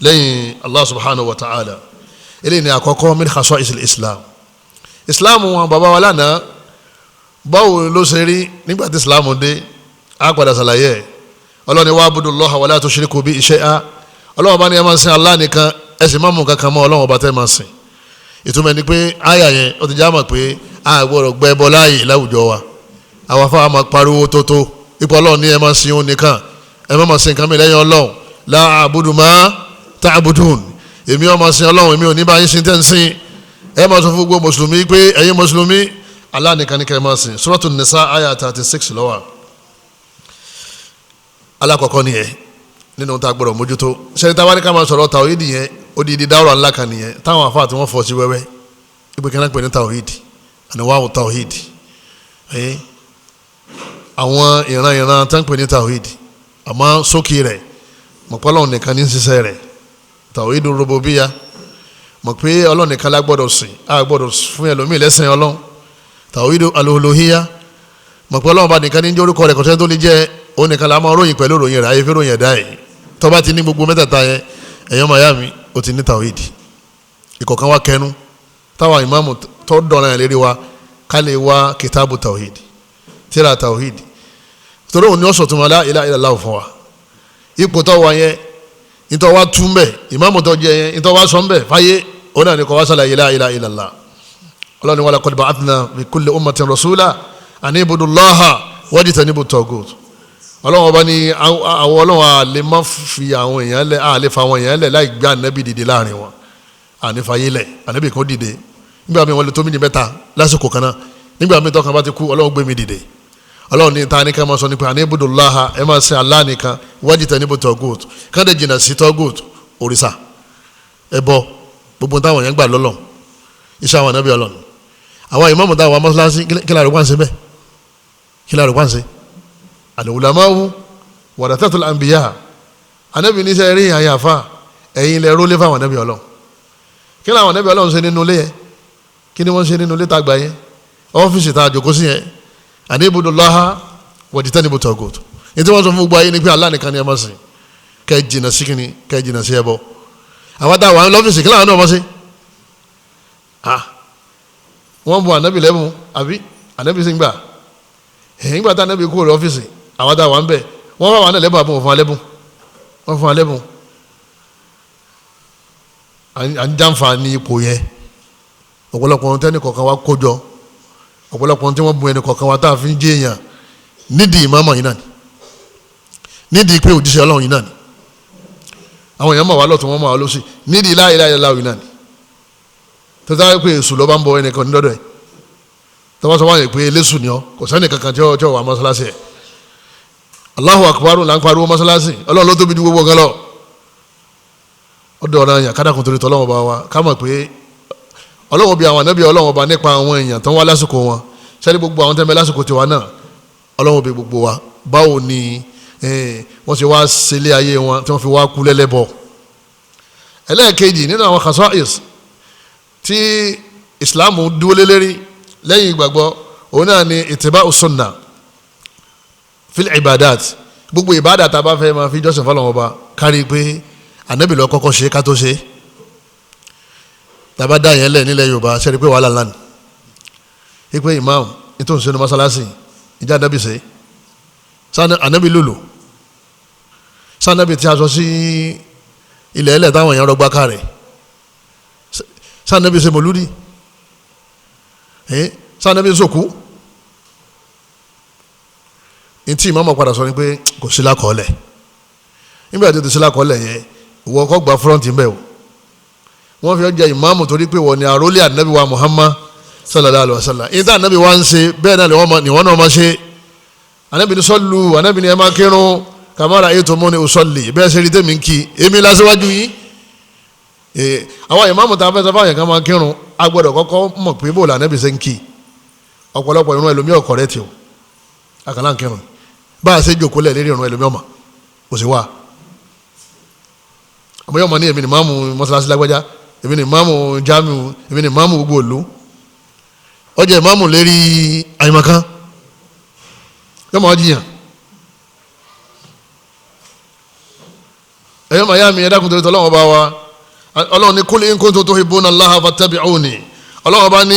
lẹ́yìn Allah subhanahu wa ta'ala. Eléyìí ni àkọ́kọ́ min khasa'is islam. Islam wọn bàbá wa lánàá, báwo ló ṣe rí nígbà tí islam dé? Á padà ṣàlàyé ẹ̀. Ọlọ́run ní wa'budullaha wa la tushriku bihi shay'a. Ọlọ́run bá ní ẹ máa sin Allah nìkan, ẹ sì má mú kankan mọ́ Ọlọ́run ọba tẹ́ máa sìn. Ìtumọ̀ ni pé àyà yẹn ó ti já mọ̀ pé a gbọ́dọ̀ gbẹ bọ́ láàyè láwùjọ wa. Àwọn afáwọn máa pariwo tótó ipò Ọlọ́run ní ẹ máa sin òun nìkan, ẹ má máa sin nǹkan mi lẹ́yìn Ọlọ́run. La a'budu ma ta'budun, èmi ó máa sin Ọlọ́run, èmi ò ní bá yín sin tẹ́ ń sin. Ẹ máa sọ fún gbogbo mùsùlùmí pé ẹ̀yin mùsùlùmí, Allah nìkan ní kẹ́ ẹ máa sìn. Suratul Nisa àyà 36 ló wà. Alákọ̀ọ́kọ́ nìyẹn nínú tá a gbọ́dọ̀ mójútó. Sẹ́ni táwa ní ká máa sọ̀rọ̀ tàwídì yẹn, odidi dáwọ̀rọ̀ ńlá kan nìyẹn táwọn àfáà tí wọ́n fọ́ sí wẹ́wẹ́ ibi kan náà pè ní tàwídì, àníwáwò tàwídì, àwọn ìran ìran tá ń pè ní tàwídì, àmọ́ sókè rẹ̀ mọ̀ pé Ọlọ́run nìkan ní ṣiṣẹ́ rẹ̀, tàwídù rububiyya, mọ̀ pé Ọlọ́run nìkan la gbọ́dọ̀ sìn, a gbọ́dọ̀ fún ẹlòmíì lẹ́sìn Ọlọ́run, tàwídù al-uluhiyya, mọ̀ pé Ọlọ́run bá nìkan ní jórúkọ rẹ̀, kọ̀ṣẹ́ tó lè jẹ́ òun nìkan la máa ròyìn pẹ̀lú ròyìn rẹ̀, ayé fi ròyìn ẹ̀dá yìí. Tó bá ti ní gbogbo mẹ́tẹ̀ẹ̀ta yẹn, ẹ̀yọ́ mayami, ó ti ní tàwídì. Ìkọ̀kan wa kẹnu táwa ìmáàmù tó dọ̀rọ̀ yẹn lérí wa ká lè wá kìtàbù tàwídì, tíra tàwídì, torí òun ni ó sọ̀tún la ilaha illallah fún wa. Ipò tó wà yẹn, ìtọ́ wa tún bẹ̀, ìmáàmù tó jẹ yẹn, ìtọ́ wa sọ ń bẹ̀ fáyé, òun náà ni kò wá sàlàyé la ilaha illallah. Ọlọ́ni wa laqad ba'athna fi kulli ummatin rasula an ibudullaha wajtanibu taghut. Ọlọ́run ọba ní àwọn ọlọ́run àlè má fi àwọn èèyàn lẹ̀, àlè fa àwọn èèyàn lẹ̀ láì gbé ànábì dìde láàrin wọn, ànífàyè lẹ̀, ànábì kan dìde. Nígbà míì wọ́n lè tó méjì mẹ́ta lásìkò kan náà. Nígbà míì tọkàn bá ti kú, Ọlọ́run gbé mi dìde. Ọlọ́run ní ta ní ká máa sọ nípa àní ibùdóláha, ẹ máa sin Allah nìkan, wájú tẹ níbo tọ́gùt, káde jìnnà sí tọ́gùt, òrìṣà, ẹbọ, gbogbo táwọn yẹn gbà lọ́lọ́, iṣẹ́ àwọn ànábì Ọlọ́run. Àwọn ìmáàmù táwọn amọ́sálásí, kí láàrú pàǹsẹ̀ bẹ́ẹ̀? Kí láàrú pàǹsẹ̀? Al-ulama'u warathatul anbiya. Ànábì ní sẹ́ rí àyàfà, ẹ̀yin lẹ rólé fáwọn ànábì Ọlọ́run. Kí làwọn ànábì Ọlọ́run ṣe nínú ilé yẹn? Kí ni wọ́n ṣe nínú ilé tá a gbà yẹn? Ọ́fíìsì tá a jòkó sí yẹn, àní ibudullaha wajtanibu tagut. Ní tí wọ́n sọ fún gbogbo ayé ni pé Allah nìkan ni ẹ máa sìn, kẹ́ ẹ jìnnà sí kíni, kẹ́ ẹ jìnnà sí ẹbọ. Àwọn táwọn lọ́fíìsì kí làwọn náà máa ṣe? Wọ́n bu ànábì lẹ́bùn, àbí ànábì sì ń gbà. Ẹ̀yìn gbà tá ànábì kúrò lọ́fíìsì, àwọn táwọn ń bẹ̀ wọ́n wà wọn náà lẹ́bùn, àbọ̀ fún alẹ́bùn, wọ́n fún alẹ́bùn. À ń jàǹfààní ipò yẹn. Ọ̀pọ̀lọpọ̀ ohun tẹ́nì kọ̀ọ̀kan wa kó jọ, ọ̀pọ̀lọpọ̀ ohun tí wọ́n bu ẹnì kọ̀ọ̀kan wa tá a fi ń jẹ́ èèyàn nídìí ìmáàmù yìí náà ni, nídìí pé òjíṣẹ́ Ọlọ́run yìí náà ni. Àwọn èèyàn mọ̀ wá lọ́tún, wọ́n mọ̀ wá lọ́sì, nídìí la ilaha illallah yìí náà ni. Tọ́tà pé èṣù ló bá ń bọ ẹnìkan ní dọ́dọ̀ ẹ̀, tọ́wọ́ sọ wáyé pé eléṣù ni ọ, kò sẹ́ni kankan tí ó wà mọ́sálásí ẹ̀. Allahu akbar là ń pariwo mọ́sálásí, Ọlọ́run ló tóbi ju gbogbo nǹkan lọ. Ọ̀dọ̀ ọ̀ràn yàn kádàkùn torí tọ́lọ́wọ́n bá wa ká mọ̀ pé Ọlọ́run bí àwọn ànábì Ọlọ́run ọba nípa àwọn èèyàn tó ń wá lásìkò wọn. Sẹ́ni gbogbo àwọn tẹ́lẹ̀ lásìkò tiwa náà, Ọlọ́run bí gbogbo wa báwo ni wọ́n ṣe wá sílé ayé wọn tí wọ́n fi wá kú lẹ́lẹ́bọ. Ẹlẹ́ẹ̀kejì nínú àwọn khasa'is tí Islam dúró lé lérí lẹ́yìn ìgbàgbọ́, òun náà ni ittiba'u sunnah fil ibadat. Gbogbo ìbádà tá a bá fẹ́ máa fi jọ́sìn fọlọ́run ọba, kárí pé ànábì ló kọ́kọ́ ṣe ká tó ṣe. Tàbá dá yẹn lẹ̀ nílẹ̀ Yorùbá, ṣe é pé wàhálà ńlá ni. Ipe imam ètò ìṣẹ́nu mọ́sálásì, ìjà ànábì ṣe sani ànábì lòlò, sanabi tí a sọ sí ilẹ̀ ẹlẹ̀ táwọn èèyàn rọgbà ká rẹ̀, sanabi ṣe mọ̀lúdì, sanabi sòkú. Ntí ìmáàmù padà sọ ni pé kò sí lákọọ́lẹ̀. Nígbà tí o ti sí lákọọ́lẹ̀ yẹn, ìwọ kọ́ gba fúrọ́ǹtì mbẹ́ o. Wọ́n fi ọjà ìmáàmù torí pé wọ́n ní àrólé ànábì wa Muhammad sallallahu alayhi wa sallam. Ìta ànábì wa ń ṣe bẹ́ẹ̀ náà ni wọ́n náà máa ṣe. Ànábì ní sọ́lù, ànábì ní ẹ máa kírun kàmára ètò mọ́ni òsọ́lì, bẹ́ẹ̀ ṣe rí tèmi ń kí èmi lásìwájú yín. Àwọn ìmáàmù tá a fẹ́ sọ fáwọn yẹn ká máa kírun, a gbọ́dọ̀ kọ́kọ́ mọ̀ pé bó lànábì ṣe ń kí. Ọ̀pọ̀lọpọ̀ irun ẹlòmíì ọ̀kọ̀ rẹ̀ tì o, àkàlà ń kírun bá a ṣe jókòó lẹ̀ lérí irun ẹlòmíì ọ̀mà kò sí wá. Àmọ́ yọ̀ọ́ mọ̀ ní èmi ni máàmù mọ́sálásí lágbájá, èmi ni máàmù jamiu, èmi ni máàmù gbogbo òlu. Ọjà ìmáàmù lérí àyìnbọn yọ̀ọ́ mọ̀ ọ́ jiyàn. Ẹ̀yọ́ màá yá mi, ẹ̀dá kùtùrù tó Ọlọ́run bá wa. Ọlọ́run ní kul in kuntum tuhibbuna Allaha fattabi'uni. Ọlọ́run bá ní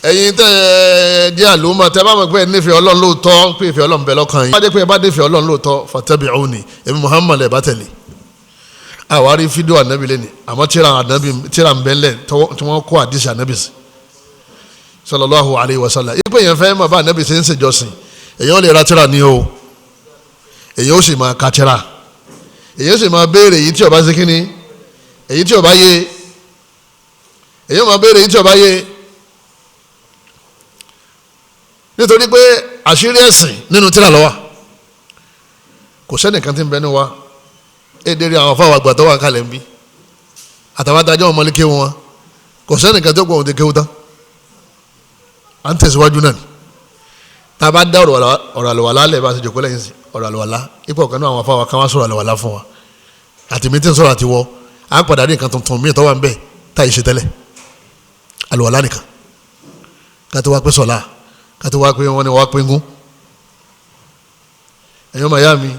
ẹ̀yin tẹ́ ẹ jẹ́ àlùmọ̀ tẹ́ bá mọ̀ pé ẹ nífẹ̀ẹ́ Ọlọ́run lóòótọ́, pé ìfẹ́ Ọlọ́run bẹ lọ́kàn yín. Bá jẹ́ pé ẹ bá nífẹ̀ẹ́ Ọlọ́run lóòótọ́, fattabi'uni, èmi Muhammad ẹ̀ bá tẹ̀lé. Àwárí fídíò ànábì lẹ́ni, àmọ́ tíra ànábì tíra nbẹ́lẹ̀ tí wọ́n kó àdìsí ànábì sí sallallahu alayhi wa sallam. Ipò yẹn fẹ́ mọ̀ bá ànábì ṣe ń ṣèjọsìn, èyàn lè ra tíra ní o, èyàn ó sì máa ka tíra, èyàn ó sì máa béèrè èyí tí ó bá ṣe kíni, èyí tí ó bá yé, èyàn máa béèrè èyí tí ó bá yé. Nítorí pé àṣírí ẹ̀sìn nínú tíra ló wà. Kò sẹ́nìkan tí ń bẹ ní wa èdè rí àwọn afáwọn àgbà tó wà kálẹ̀ ń bí àtàwọn adájọ́ ọmọlé kéwu wọn, kò sẹ́nìkan tó gbọ́ òun ti kéwu tán. À ń tẹ̀síwájú náà ni. Tá a bá dá ọ̀rọ̀ àlùwàlá lẹ̀ bá a ṣe jòkó lẹ́yìn sí ọ̀rọ̀ àlùwàlá, ipò ọ̀kan náà àwọn afáwọn kan wá sọ̀rọ̀ àlùwàlá fún wa, àti mi tí ń sọ̀rọ̀ àti wọ́, à ń padà rí nǹkan tuntun míì tó wà ń bẹ̀ tá ìṣe tẹ́lẹ̀. Àlùwàlá nìkan ká tó wá pé sọ̀lá, ká tó wá pé wọ́n ní wá pé ngún. Ẹ̀yọ́ màyá mi,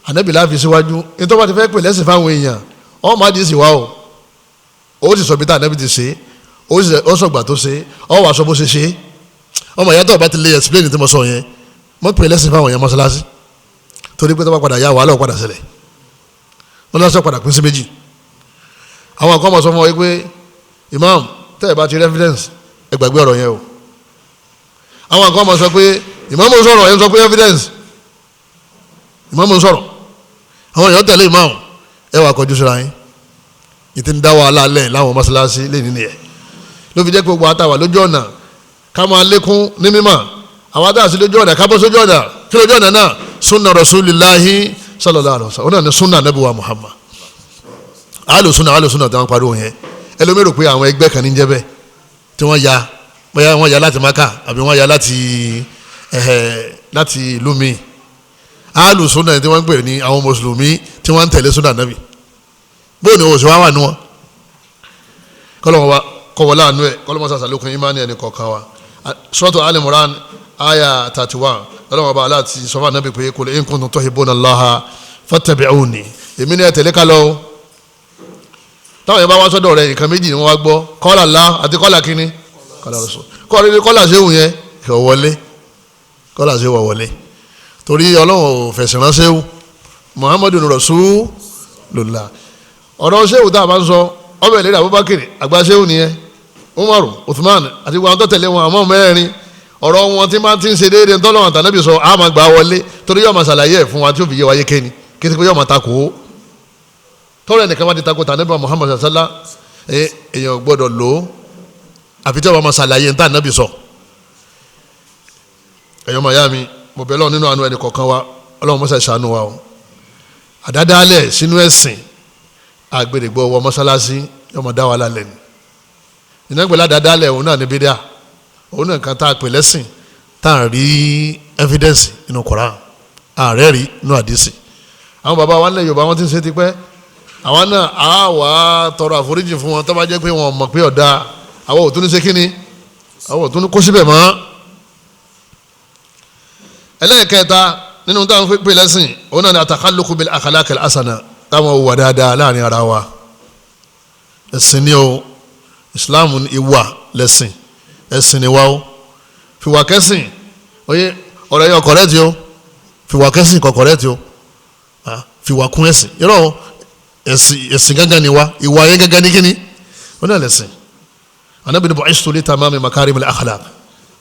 ànábì láfi síwájú. Nítorí wọ́n ti fẹ́ pè lẹ́sìn fáwọn èèyàn, ọ́n má dì sí wa o, ó sì sọ bí tá ànábì ti ṣe, ó sọ̀gbà tó ṣe, ó wàá sọ bó ṣe ṣe. Ọmọ ìyá tó bá ti lè explain tí mo sọ yẹn, mo pè lẹ́sìn fáwọn èèyàn mọ́ṣáláṣí, torí pé tó bá padà yá wàhálà ó padà ṣẹlẹ̀, mọ́ṣáláṣí ó padà pín sí méjì. Àwọn kan máa sọ fún ọ pé imam tẹ́ ẹ bá ti evidence ẹ gbàgbé ọ̀rọ̀ yẹn o. Àwọn kan máa sọ pé imam sọ̀rọ̀, ẹ sọ pé evidence, imam sọ̀rọ̀, àwọn èèyàn tẹ̀lé imam, ẹ wà kọjú síra yín. Ìtì ń dá wàhálà lẹ̀ láwọn mọ́ṣáláṣí lè nínú yẹn. Ló fi jẹ́ pé gbogbo àtàwà lójú ọ̀nà ká máa lékún ní mímọ̀, àwọn àtàwà sí lójú ọ̀nà ká bọ́ sójú ọ̀nà. Kí lójú ọ̀nà náà? Sunna rasulillahi sallallahu alaihi wasallam. Ọ̀nà ni sunna nabi wa Muhammad. Alùsùnà alùsùnà tí wọ́n pariwo yẹn, ẹlòmíràn pé àwọn ẹgbẹ́ kan ní jẹ́ bẹ́ẹ̀ tí wọ́n ya, bóyá wọ́n ya láti Maka àbí wọ́n ya láti ìlú mi. Alùsùnà tí wọ́n ń pè ní àwọn mùsùlùmí tí wọ́n ń tẹ̀lé sunna nabi. Bóun ni oṣù wa wà nù wọn? Kọ́lọ́mọ wa kọ́wọ́ láàánú ẹ̀, kọ́lọ́mọ sàṣàlókun ìmánì ẹni kọ̀ọ̀kan wa. Suratu Al-Imran aya 31, kọ́lọ́mọ bá aláàtì sọ́fà nàbì pé qul in kuntum tuhibbuna Allaha fattabi'uni, èmi ni ẹ tẹ̀lé ká lọ o. Táwọn yẹn bá wá sọ́dọ̀ rẹ̀, nǹkan méjì ni wọ́n wá gbọ́, qala Allah àti qala kínní, qala Rasul. Kọ́lá ṣéwù yẹn kò wọlé, kọ́lá ṣéwù wọlé, torí Ọlọ́run ò fẹ̀sìn ránṣẹ́ wù. Muhammadun Rasulullah. Ọ̀rọ̀ ṣéwù tá a bá ń sọ ọbẹ̀ ìlérí Abubakar àgbà ṣéwù nìyẹn, Umaru, Uthman àti gbogbo àwọn tó tẹ̀lé wọn, àmọ́ mẹ́rin ọ̀rọ̀ wọn tí máa ti ń ṣe déédéé ńtọ́lọ́wọ̀n tànàbí sọ, á máa gbà wọlé, torí yóò máa ṣàlàyé ẹ̀ fún wa tí ó fi yé wa yé kéni kí ti pé yóò máa takò ó. Tọ́rọ̀ ẹnìkan bá ti takò tànàbí Muhammad sallá, èèyàn gbọ́dọ̀ lò ó àfi tí wọ́n máa ṣàlàyé ńtà nàbí sọ. Ẹ̀yọ́ máa yá mi, mo bẹ̀ lọ́wọ́ nínú àánú ẹnì kọ̀ọ̀kan wa, Ọlọ́run mọ́sá ìṣàánú wa o. Àdádálẹ̀ sínú ẹ̀sìn àgbèrègbọ́ wọ mọ́sálásí yóò máa dá wa lálẹ́ ni. Ìnágbèlá àdádálẹ̀ òun náà ní bídíà, òun náà kan tá a pè lẹ́sìn tá a rí evidence inú Koran, ààrẹ rí inú àdìsí. Àwọn bàbá wa nílẹ̀ Yorùbá wọn ti ń ṣe tipẹ́, àwọn náà á wà á tọrọ àforíjì fún wọn tó bá jẹ́ pé wọn mọ̀ pé ọ̀dà àwọn ò tún ní ṣe kíni, àwọn ò tún ní kó síbẹ̀ mọ́. Ẹlẹ́ẹ̀kẹta nínú táwọn pè lẹ́sìn òun náà ní àtàkálùkù bil akhlaqil hasana, táwọn wà dáadáa láàrin ara wa. Ẹ̀sìn ni o, Islam ìwà lẹ́sìn, ẹ̀sìn ni wa o. Fìwà kẹ́sìn, oye ọ̀rọ̀ yẹn ọ̀kọ̀rẹ́tì o, fìwà kẹ́sìn kọ̀kọ̀rẹ́tì o, fìwà kún ẹ̀sìn yọ̀rọ̀ o, ẹ̀sìn gángan ni wa, ìwà yẹn gángan ní kíni ó náà lẹ́sìn. Ànábì ní bu'istu li tamami makarimil akhlaq,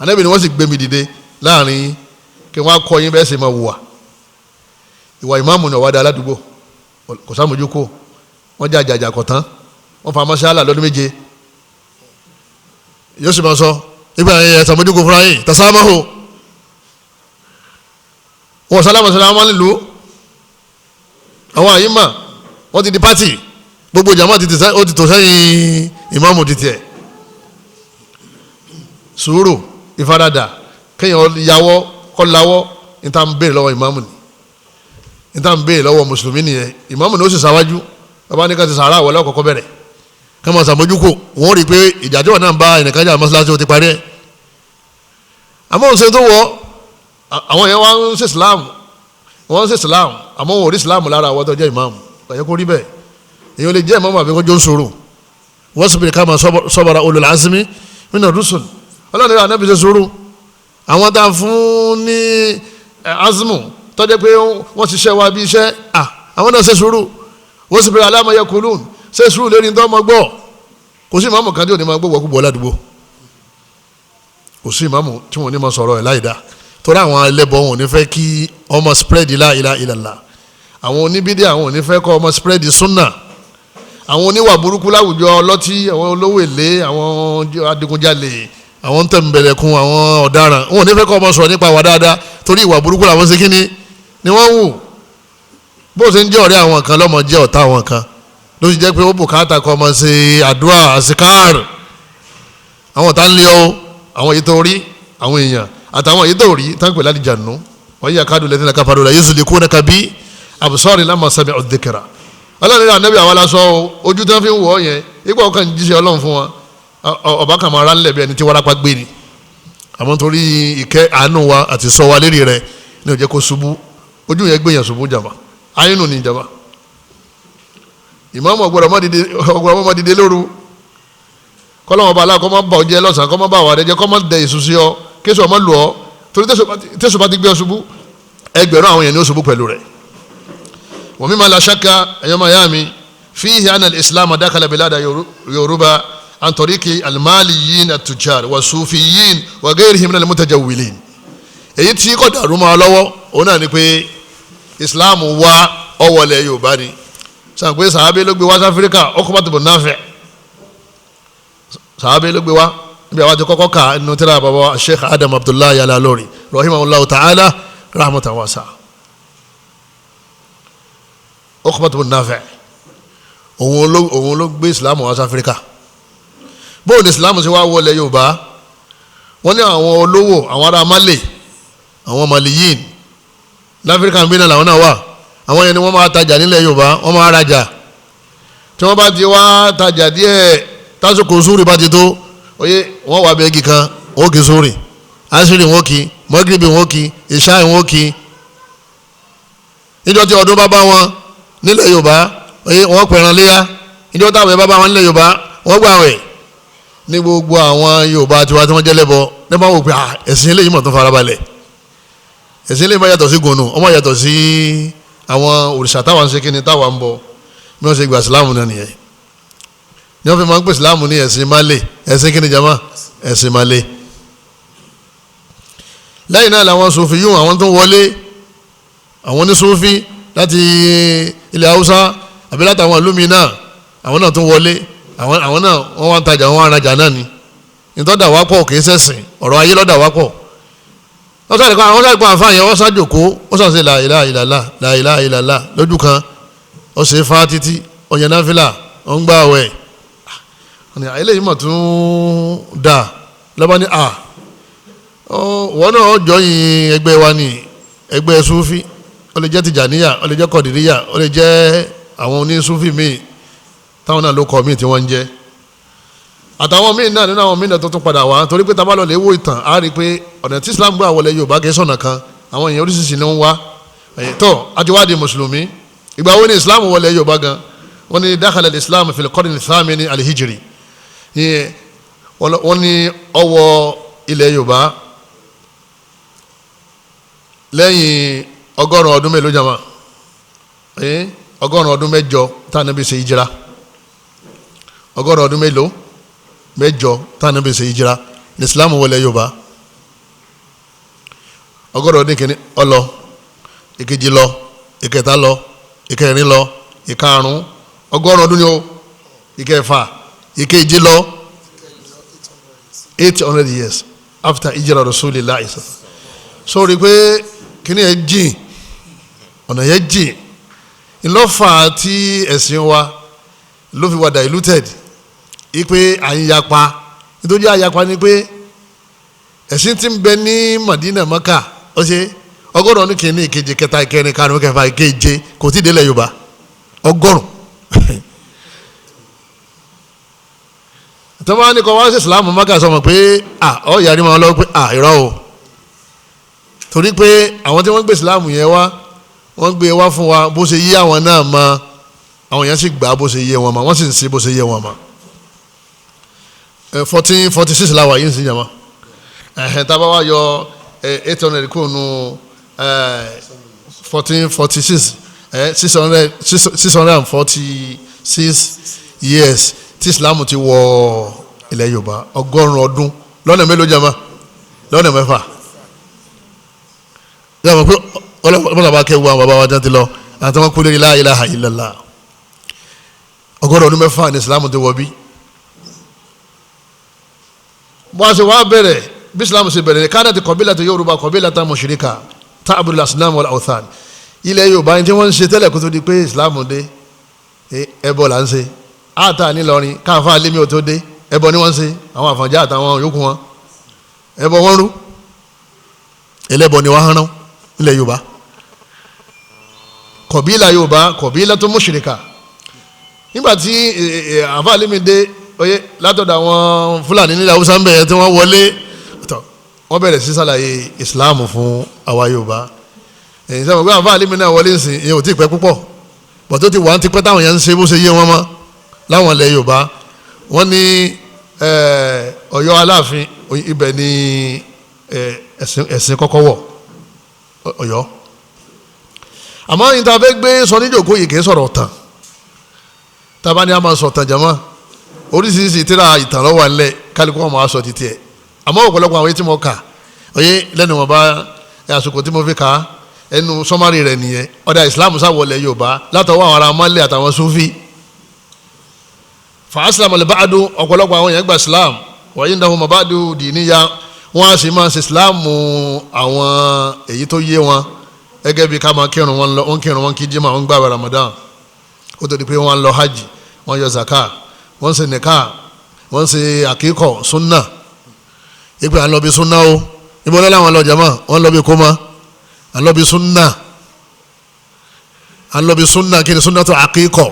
Ànábì ní wọ́n sì gbé mi dìde láàrin kí wọ́n á kọ́ yín bẹ́ẹ̀ sì máa wùwà. Ìwà ìmáàmù ni ọ̀wádà aládùúgbò kò sàmójú kó, wọ́n jẹ́ àjàjà kọ̀tán, wọ́n fa mọ́ṣálà lọ́dún méje, yóò sì máa sọ nígbà yẹn sàmójú kó fúnra yìí tàsámáhù wọn sálámà sálámà nílùú àwọn àyímà wọ́n ti di pátì, gbogbo jàmá ó ti tò sẹ́yìn ìmáàmù ti tiẹ̀. Sùúrù, ìfaradà, kéèyàn yàwọ́ kọ́ lawọ́, níta ń béèrè lọ́wọ́ ìmáàmù ni, níta ń béèrè lọ́wọ́ mùsùlùmí nìyẹn. Ìmáàmù ni ó sì sáwájú, bàbá ní ká ti sàárà wọlé ọ̀kọ̀ọ̀kọ̀ bẹ̀rẹ̀ ká máa sàmójúkò, wọ́n rí i pé ìjà tí wọ́n náà ń bá ẹnìkan jà mọ́ṣáláṣí ó ti parí ẹ̀. Àmọ́ òun ṣe tó wọ́ àwọn yẹn wá ń ṣe Islam, wọ́n ń ṣe Islam, àmọ́ wọn ò rí Islam lára àwọn tó jẹ́ ìmáàmù. Kò yẹ kó rí bẹ́ẹ̀, èèyàn lè jẹ́ ìmáàmù àbí kó jó ń sòrò. Wọ́n sì bèrè ká máa sabara ulul azmi mina rusul, Ọlọ́run ní Ànábì ṣe sùúrù. Àwọn tá a fún ní azmu tó jẹ́ pé wọ́n ṣiṣẹ́ wa bí iṣẹ́, àwọn náà ṣe sùúrù. Wọ́n sì bèrè ala ma yaqulun, ṣe sùúrù lérí ní tọ́mọ gbọ́. Kò sí ìmáàmù kan tí ò ní máa gbọ́ wọ́kú bọ́ ládùúgbò, kò sí ìmáàmù tí wọ́n ní máa sọ̀rọ̀ ẹ̀ láìda, torí àwọn ẹlẹ́bọ wọn ò ní fẹ́ kí ọmọ spread la ilaha illallah, àwọn oníbídìí àwọn ò ní fẹ́ kọ́ ọmọ spread sunna, àwọn oníwà burúkú láwùjọ ọlọ́tí, àwọn olówó èlé, àwọn adigunjalè, àwọn tẹ̀m̀bẹ̀lẹ̀kun, àwọn ọ̀daràn, wọn ò ní fẹ́ kọ́ ọmọ sọ̀rọ̀ nípa ìwà dáadáa, torí ìwà burúkú làwọn ṣe kíni ni wọ́n wù. Bó ṣe ń jẹ́ ọ̀rẹ́ àwọn kan lọ́mọ jẹ́ ọ̀tá àwọn kan, ló sì jẹ́ pé ó bùkátà kọ́ ọmọ ṣe àdúrà àsìkáàr. Àwọn ọ̀tá ń lé o, àwọn èyí tó rí àwọn èèyàn àtàwọn èyí tó rí táǹpẹ̀ láti jànú, wọ́n yíya kádùn lẹ́tí náà káfàdúrà yéṣu lè kó náà kábí àbùsọ̀rì lámà sami ọ̀dẹ́kẹ̀rà. Ọlọ́run ní Ànábì àwọn aláṣọ ojú tí wọ́n fi ń wọ̀ ọ́ yẹn, ipò ọkàn jíṣẹ́ Ọlọ́run fún wọn, ọba kan máa ránlẹ̀ bí ẹni tí wárápá gbé ni. Àmọ́ torí ìkẹ́ àánú wa àti sọ wa lérí rẹ̀ ní ó jẹ́ kó ṣubú, ojú yẹn gbéyàn ṣubú jàmbá, ayínú ni jàmbá. Ìmáàmù ọ̀gbọ́dọ̀ má dìde lóru, kọ́lọ́wọ́n bá aláàkọ́ má bà ọ́ jẹ́ lọ́sàn-án, kọ́ má bà wà rẹ jẹ́, kọ́ má dẹ èso sí ọ, kéṣù ọmọ lù ọ́, torí tẹ̀sù bá ti gbé ọ ṣubú, ẹgbẹ̀rún àwọn èèyàn ní ó ṣubú pẹ̀lú rẹ̀. Wa mimma la shakka, ẹ̀yọ́ máa yá mi, fihi anna al-islam dakhala bilada Yorùbá an tariqi al-maliyin at-tujjar wa sufiyin wa ghayrihim min al-mutajawwilin. Èyí tí kò dàrú mọ́ ọ lọ́wọ́ òun náà ni pé Islam wá ọwọ́lẹ̀ Yorùbá ni. Sàn pé sàábé ló gbé wá sí Áfíríkà, Uqbat ibn Nafi', Sàábé ló gbé wá níbi àwọn àti kọ́kọ́ kà nínú tírà bàbá Sheikh Adam Abdullahi Al-Ilory rahimahullahu ta'ala rahmatan wasa. Uqbatu bin Nafi' òun ló gbé Islam wá sí Áfíríkà. Bóun Islam ṣe wá wọlé Yorùbá, wọ́n ní àwọn olówó, àwọn ará Mali, àwọn Maliyin láfíríkà ń bí náà làwọn náà wà. Àwọn yẹn ni wọ́n máa tajà nílẹ̀ Yorùbá, wọ́n máa rajà. Tí wọ́n bá ti wá tajà díẹ̀, tásìkò sóòrì bá ti tó, oyè wọ́n wà bẹ́ẹ̀gì kan, wọ́n kì í sóòrì, àṣírí wọ́n kì í, mọ́gìrìbì wọ́n kì í, ìṣáì wọ́n kì í. Níjọ́ tí ọdún bá bá wọn nílẹ̀ Yorùbá, oyè wọ́n pẹ̀ràn léyà. Níjọ́ táwọn bá bá wọn nílẹ̀ Yorùbá, wọ́n gbààwẹ̀. Ní gbogbo àwọn Yorùbá tiwa tí wọ́n jẹ́ lẹ́bọ, ní bá wò pé ẹ̀sìn eléyìí mọ̀ tó farabalẹ̀, ẹ̀sìn eléyìí má yàtọ̀ sí gònù, ọmọ yàtọ̀ sí àwọn òrìṣà táwọn ń ṣe kíni táwọn ń bọ. Bí wọ́n ṣe gba ìsìláàmù náà nìyẹn. Ní wọ́n fi máa ń pè ìsìláàmù ní ẹ̀sìn Málè. Ẹ̀sìn kíni jama? Ẹ̀sìn Málè. Lẹ́yìn náà làwọn Sufi yún àwọn tó wọlé, àwọn ní Sufi láti ilẹ̀ Haúsá àbí látàwọn ìlú mi náà, àwọn náà tó wọlé, àwọn náà wọ́n wá ń tajà, wọ́n wá ń rajà náà ni. Ìtọ́jà wá pọ̀ kì í ṣẹ̀sìn, ọ̀rọ̀ ayé lọ́dà wá pọ̀. Wọ́n sáré kọ́ àwọn sáré kọ́ àǹfààní yẹn, wọ́n ṣàjòkó, wọ́n ṣàṣe la ilaha illallah, la ilaha illallah lójú kan, ó ṣe fa títí, ọ̀yàn náfìlà, ó ń gbà wẹ̀. Eléyìí mọ̀ tún dà lọ́ba ní à wọ́n náà jọyìn ẹgbẹ́ wa ní ẹgbẹ́ Sufi, ó lè jẹ́ Tìjàníyà, ó lè jẹ́ Kọ̀dìríyà, ó lè jẹ́ àwọn onísúfì míì táwọn náà ló kọ míì tí wọ́n ń jẹ́, àtàwọn míì náà nínú àwọn míì náà tó tún padà wá. Torí pé tábà lọ lè wo ìtàn, á rí i pé ọ̀nà tí Islam gbà wọlé Yorùbá kì í sọ̀nà kan, àwọn èèyàn oríṣiríṣi ni wọ́n wá. Tó àtiwádìí mùsùlùmí, ìgbà wo ni Islam wọlé Yorùbá gan? Wọ́n ní dakhala al-Islam fil qarni ath-thamini al-hijri, wọ́n ní ọwọ́ ilẹ̀ Yorùbá lẹ́yìn 100 ọdún mélòó jama? 100 ọdún mẹ́jọ tá Ànábì ṣe hijira. 100 ọdún mélòó? Mẹ́jọ tá Ànábì ṣe hijira ní Islam wọlé Yorùbá. 100 ọdún kìíní ọlọ, ìkejì lọ, ìkẹta lọ, ìkẹrin lọ, ìkarùn, 100 ọdún ni ó, ìkẹfà, ìkeje lọ, 800 years after hijira Rasulillah. Sórí pé kíní yẹn jìn, ọ̀nà yẹn jìn, ìlọ́fà tí ẹ̀sìn wa ló fi wà diluted, ipe à ń yapa. Nítorí àyapa ni pé ẹ̀sìn tí ń bẹ ní Madina Maka, ó ṣe 100 ọdún kìíní, ìkejì, kẹta, ìkẹrin, karùn-ún, kẹfà, ìkeje, kò tí ì délẹ̀ Yorùbá 100. Tọ́ba ní kọ́ wá sí Islam Maka sọmọ pé ọ yàrá máa lọ pé irọ́ o, torí pé àwọn tí wọ́n gbé Islam yẹn wá, wọ́n gbé wá fún wa bó ṣe yé àwọn náà mọ, àwọn yẹn sì gbà bó ṣe yé wọn mọ, wọ́n sì ń ṣe bó ṣe yé wọn mọ. 1446 la wà yìí ń sìn jàmá. Tá a bá wá yọ 800 kúrò nù 1446, 646 years tí Islam ti wọ ilẹ̀ Yorùbá. 100 ọdún lọ́nà mélòó jàmá? Lọ́nà mẹ́fà. Yàrá pé ọlọ́mọdé bá kẹ́ wo àwọn bàbá wa jẹ́ ti lọ, àti wọn kú lórí la ilaha illallah. 100 ọdún mẹ́fà ní Islam ti wọ bí. Bó a ṣe wá bẹ̀rẹ̀, bí Islam ṣe bẹ̀rẹ̀, káàdà ti qabilatu Yorùbá qabilatan mushrika ta'budu al-asnam wal-awthan. Ilẹ̀ Yorùbá ní tí wọ́n ń ṣe tẹ́lẹ̀ kó tó di pé Islam dé, ẹbọ là ń ṣe. Àtà nílọrin káfá lémi ò tó dé, ẹbọ ni wọ́n ń ṣe, àwọn Àfọ̀njá àtàwọn yòókù wọn, ẹbọ wọn rú, ẹlẹ́bọ ni wọ́n hánrán ilẹ̀ Yorùbá. Kọ̀bílà Yorùbá kọ̀bílà tó mushrika. Nígbà tí àfáà lémi dé, oye látọ̀dọ̀ àwọn Fúlàní nílẹ̀ Haúsá ń bẹ̀rẹ̀ tí wọ́n wọlé, wọ́n bẹ̀rẹ̀ sí sàlàyé Islam fún àwa Yorùbá. Èyí sọ pé àfáà lémi náà wọlé nsìn, ìyẹn ò tí ì pẹ́ púpọ̀, bọ̀ tó ti wà ń ti pẹ́ táwọn yẹn ń ṣe bó ṣe yé wọn mọ́ láwọn ilẹ̀ Yorùbá. Wọ́n ní Ọ̀yọ́ Aláàfin, ibẹ̀ ni ẹ̀sìn kọ́kọ́ wọ̀ Ọ̀yọ́. Àmọ́ ìta fẹ́ gbé sọ níjòkó yìí kì í sọ̀rọ̀ tán, tábà ní a máa sọ tán jama, oríṣiríṣi tíra ìtàn ló wà nílẹ̀, kálukú wọn máa sọ títí ẹ̀. Àmọ́ ọ̀pọ̀lọpọ̀ àwọn tí mo kà oyé lẹ́nu wọn bá àsìkò tí mo fi kà á, ẹnu sọ́márì rẹ̀ nìyẹn. Ọ̀dà Islam sáwọlẹ̀ Yorùbá látọwọ́ àwọn ará Málẹ̀ àtàwọn Sufi. Fa aslama al-ba'du, ọ̀pọ̀lọpọ̀ àwọn èèyàn gba Islam, wa indahum mabadu diniya, wọ́n á sì máa ṣe Islam àwọn èyí tó yé wọn, gẹ́gẹ́ bí ká máa kírun, wọn lọ, wọ́n kírun, wọn kí jimá, wọ́n gbààwẹ̀ Ramadan, ó tó di pé wọ́n lọ hajj, wọ́n yọ zaka, wọ́n ṣe nìka, wọ́n ṣe àkíkọ̀ sunna. Ìpè à ń lọ bí sunna o, ibo lọ́la àwọn lọ jama, wọ́n lọ bí kóma, à ń lọ bí sunna, à ń lọ bí sunna, kí ni sunna tó àkíkọ̀.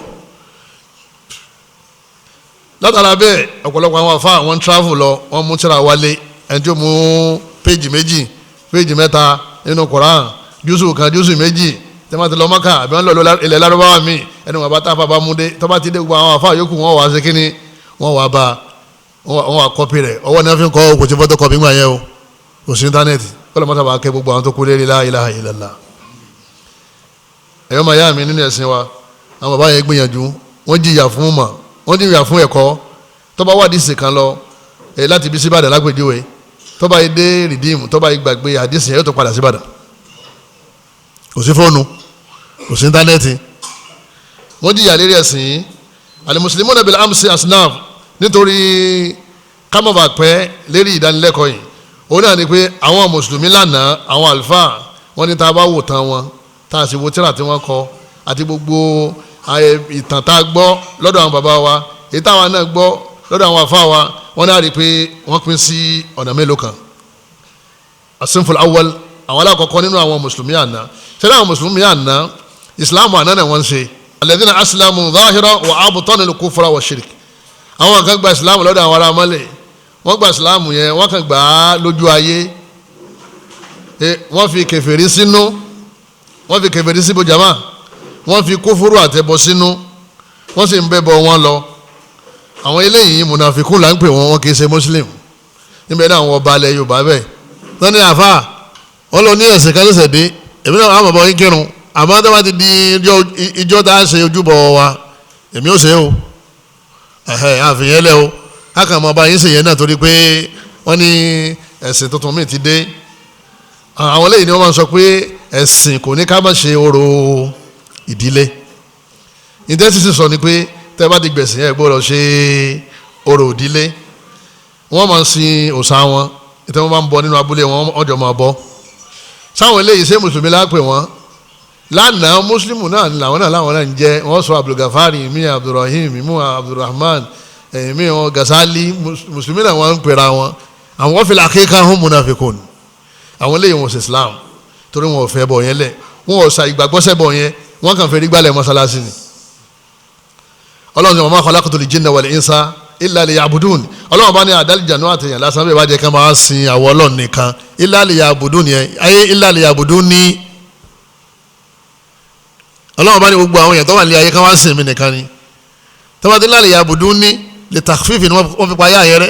Látara bẹ́ẹ̀ ọ̀pọ̀lọpọ̀ àwọn afa wọ́n travel lọ, wọ́n mú tírà wálé, ẹni tó mú péjì 2, péjì 3 nínú Koran, júùsù 1, júùsù 2, tí wọ́n ti lọ Mọ́kà àbí wọ́n lọ ilẹ̀ Lárúbáwá mi, ẹni wọn bá tá a fa bá mú dé, tó bá ti dé gbogbo àwọn afa yòókù wọn wà á ṣe kíni, wọ́n wà bá wọ́n wà kọ́pì rẹ̀, ọwọ́ ni wọ́n fi ń kọ́, kò sí fọ́tò kọ́pì ńgbà yẹn o, kò sí íńtánẹ́ẹ̀tì. Kọ́lọ́ mọ́tà bá kẹ́ gbogbo àwọn tó kú lérí la ilaha illallah. Ẹ̀yọ́ máa yá mi nínú ẹ̀sìn wa, àwọn bàbá yẹn gbìyànjú, wọ́n jìyà fún mọ̀, wọ́n jìyà fún ẹ̀kọ́. Tó bá wádìí sí kan lọ láti bí síbàdàn lápèjúwe, tó bá yìí dé rìdíìmù, tó bá yìí gbàgbé àdìsí yẹn, yóò tó padà síbàdàn. Kò sí fóònù, kò sí íńtánẹ́ẹ̀tì. Wọ́n jìyà lérí ẹ̀sìn yìí. Al-muslimuna bil amsi asnaf, nítorí kámọ̀bà pẹ́ lérí ìdánilẹ́kọ̀ọ́ yìí, òun náà ni pé àwọn mùsùlùmí lánàá, àwọn àlùfáà wọ́n ní tá a bá wò tán wọn, tá a sì wo tírà tí wọ́n kọ àti gbogbo ìtàn tá a gbọ́ lọ́dọ̀ àwọn bàbá wa, èyí táwa náà gbọ́ lọ́dọ̀ àwọn àfáà wa, wọ́n náà rí i pé wọ́n pín sí ọ̀nà mélòó kan. Asinful awwal, àwọn alákọ̀ọ́kọ́ nínú àwọn mùsùlùmí àná, ṣẹlẹ̀ àwọn mùsùlùmí àná, ìsìláàmù àná náà wọ́n ń ṣe. Alladhina aslamu zahira wa abtanu al-kufra wa shirk. Àwọn kan gba ìsìláàmù lọ́dọ̀ àwọn ará mọ́lẹ̀, wọ́n gba ìsìláàmù yẹn, wọ́n kàn gbà á lójú ayé, wọ́n fi kèfèrí sínú, wọ́n fi kèfèrí síbo jama, wọ́n fi kúfúrú àtẹ̀bọ sínú, wọ́n sì ń bẹ́bọ wọn lọ. Àwọn eléyìí mùnàfíkùn là ń pè wọ́n, wọn kì í ṣe muslim. Níbẹ̀ náà àwọn ọba alẹ́ Yorùbá bẹ́ẹ̀ wọ́n ní àfa wọ́n lọ ní ẹ̀sìn kan ṣẹ̀ṣẹ̀ dé, èmi náà àwọn bàbá yín kírun, àmọ́ tó bá ti di ijọ́ tá a ṣe ojúbọ wa, èmi ò ṣe o, àfihàn lẹ o, kákan mọ ọba yín ṣe yẹn náà, torí pé wọ́n ní ẹ̀sìn tuntun míì ti dé. Àwọn eléyìí ni wọ́n máa ń sọ pé ẹ̀sìn kò ní ká má ṣe orò ìdílé. Ìdẹ́sísì sọ ni pé tẹ́ bá ti gbẹ̀sìn ẹ̀ gbọ́dọ̀ ṣe orò ìdílé. Wọ́n máa ń sin òòṣà wọn, ìtẹ́ wọn bá ń bọ nínú abúlé wọn, ọjọ́ máa bọ. Sáwọn eléyìí ṣé mùsùlùmí lápè wọ́n? Lánàá mùsùlùmí náà làwọn náà láwọn náà ń jẹ́. Wọ́n sọ Abdulgafari mi, Abdulrahim mi, Abdulrahman mi, wọn Gasali, mùsùlùmí náà wọ́n ń pera wọn. Àwọn wọ́n fi làkíkà hum munafikun. Àwọn eléyìí wọn ṣe Islam torí wọn ò fẹ́ bọ̀ yẹn lẹ̀, wọn ò sa ìgbàgbọ́sẹ̀ bọ̀ yẹn, wọn kàn fẹ́ rí gbálẹ̀ mọ́sálásí ni. Ọlọ́run ní wa ma khalaqtul jinna wal insa illa liya'budun. Ọlọ́run bá ní àdálìjànú àtẹ̀yàn lásán bẹ́ẹ̀ bá jẹ́ ká máa sin àwọn Ọlọ́run nìkan. Illa liya'budun yẹn ayé illa liya'budun ní. Ọlọ́run bá ní gbogbo àwọn èèyàn tó wà ní ayé ká wá sìn mí nìkan ni. Tó bá ti illa liya'budun ní lè takhfif ni wọ́n fi pa ayé àyẹrẹ,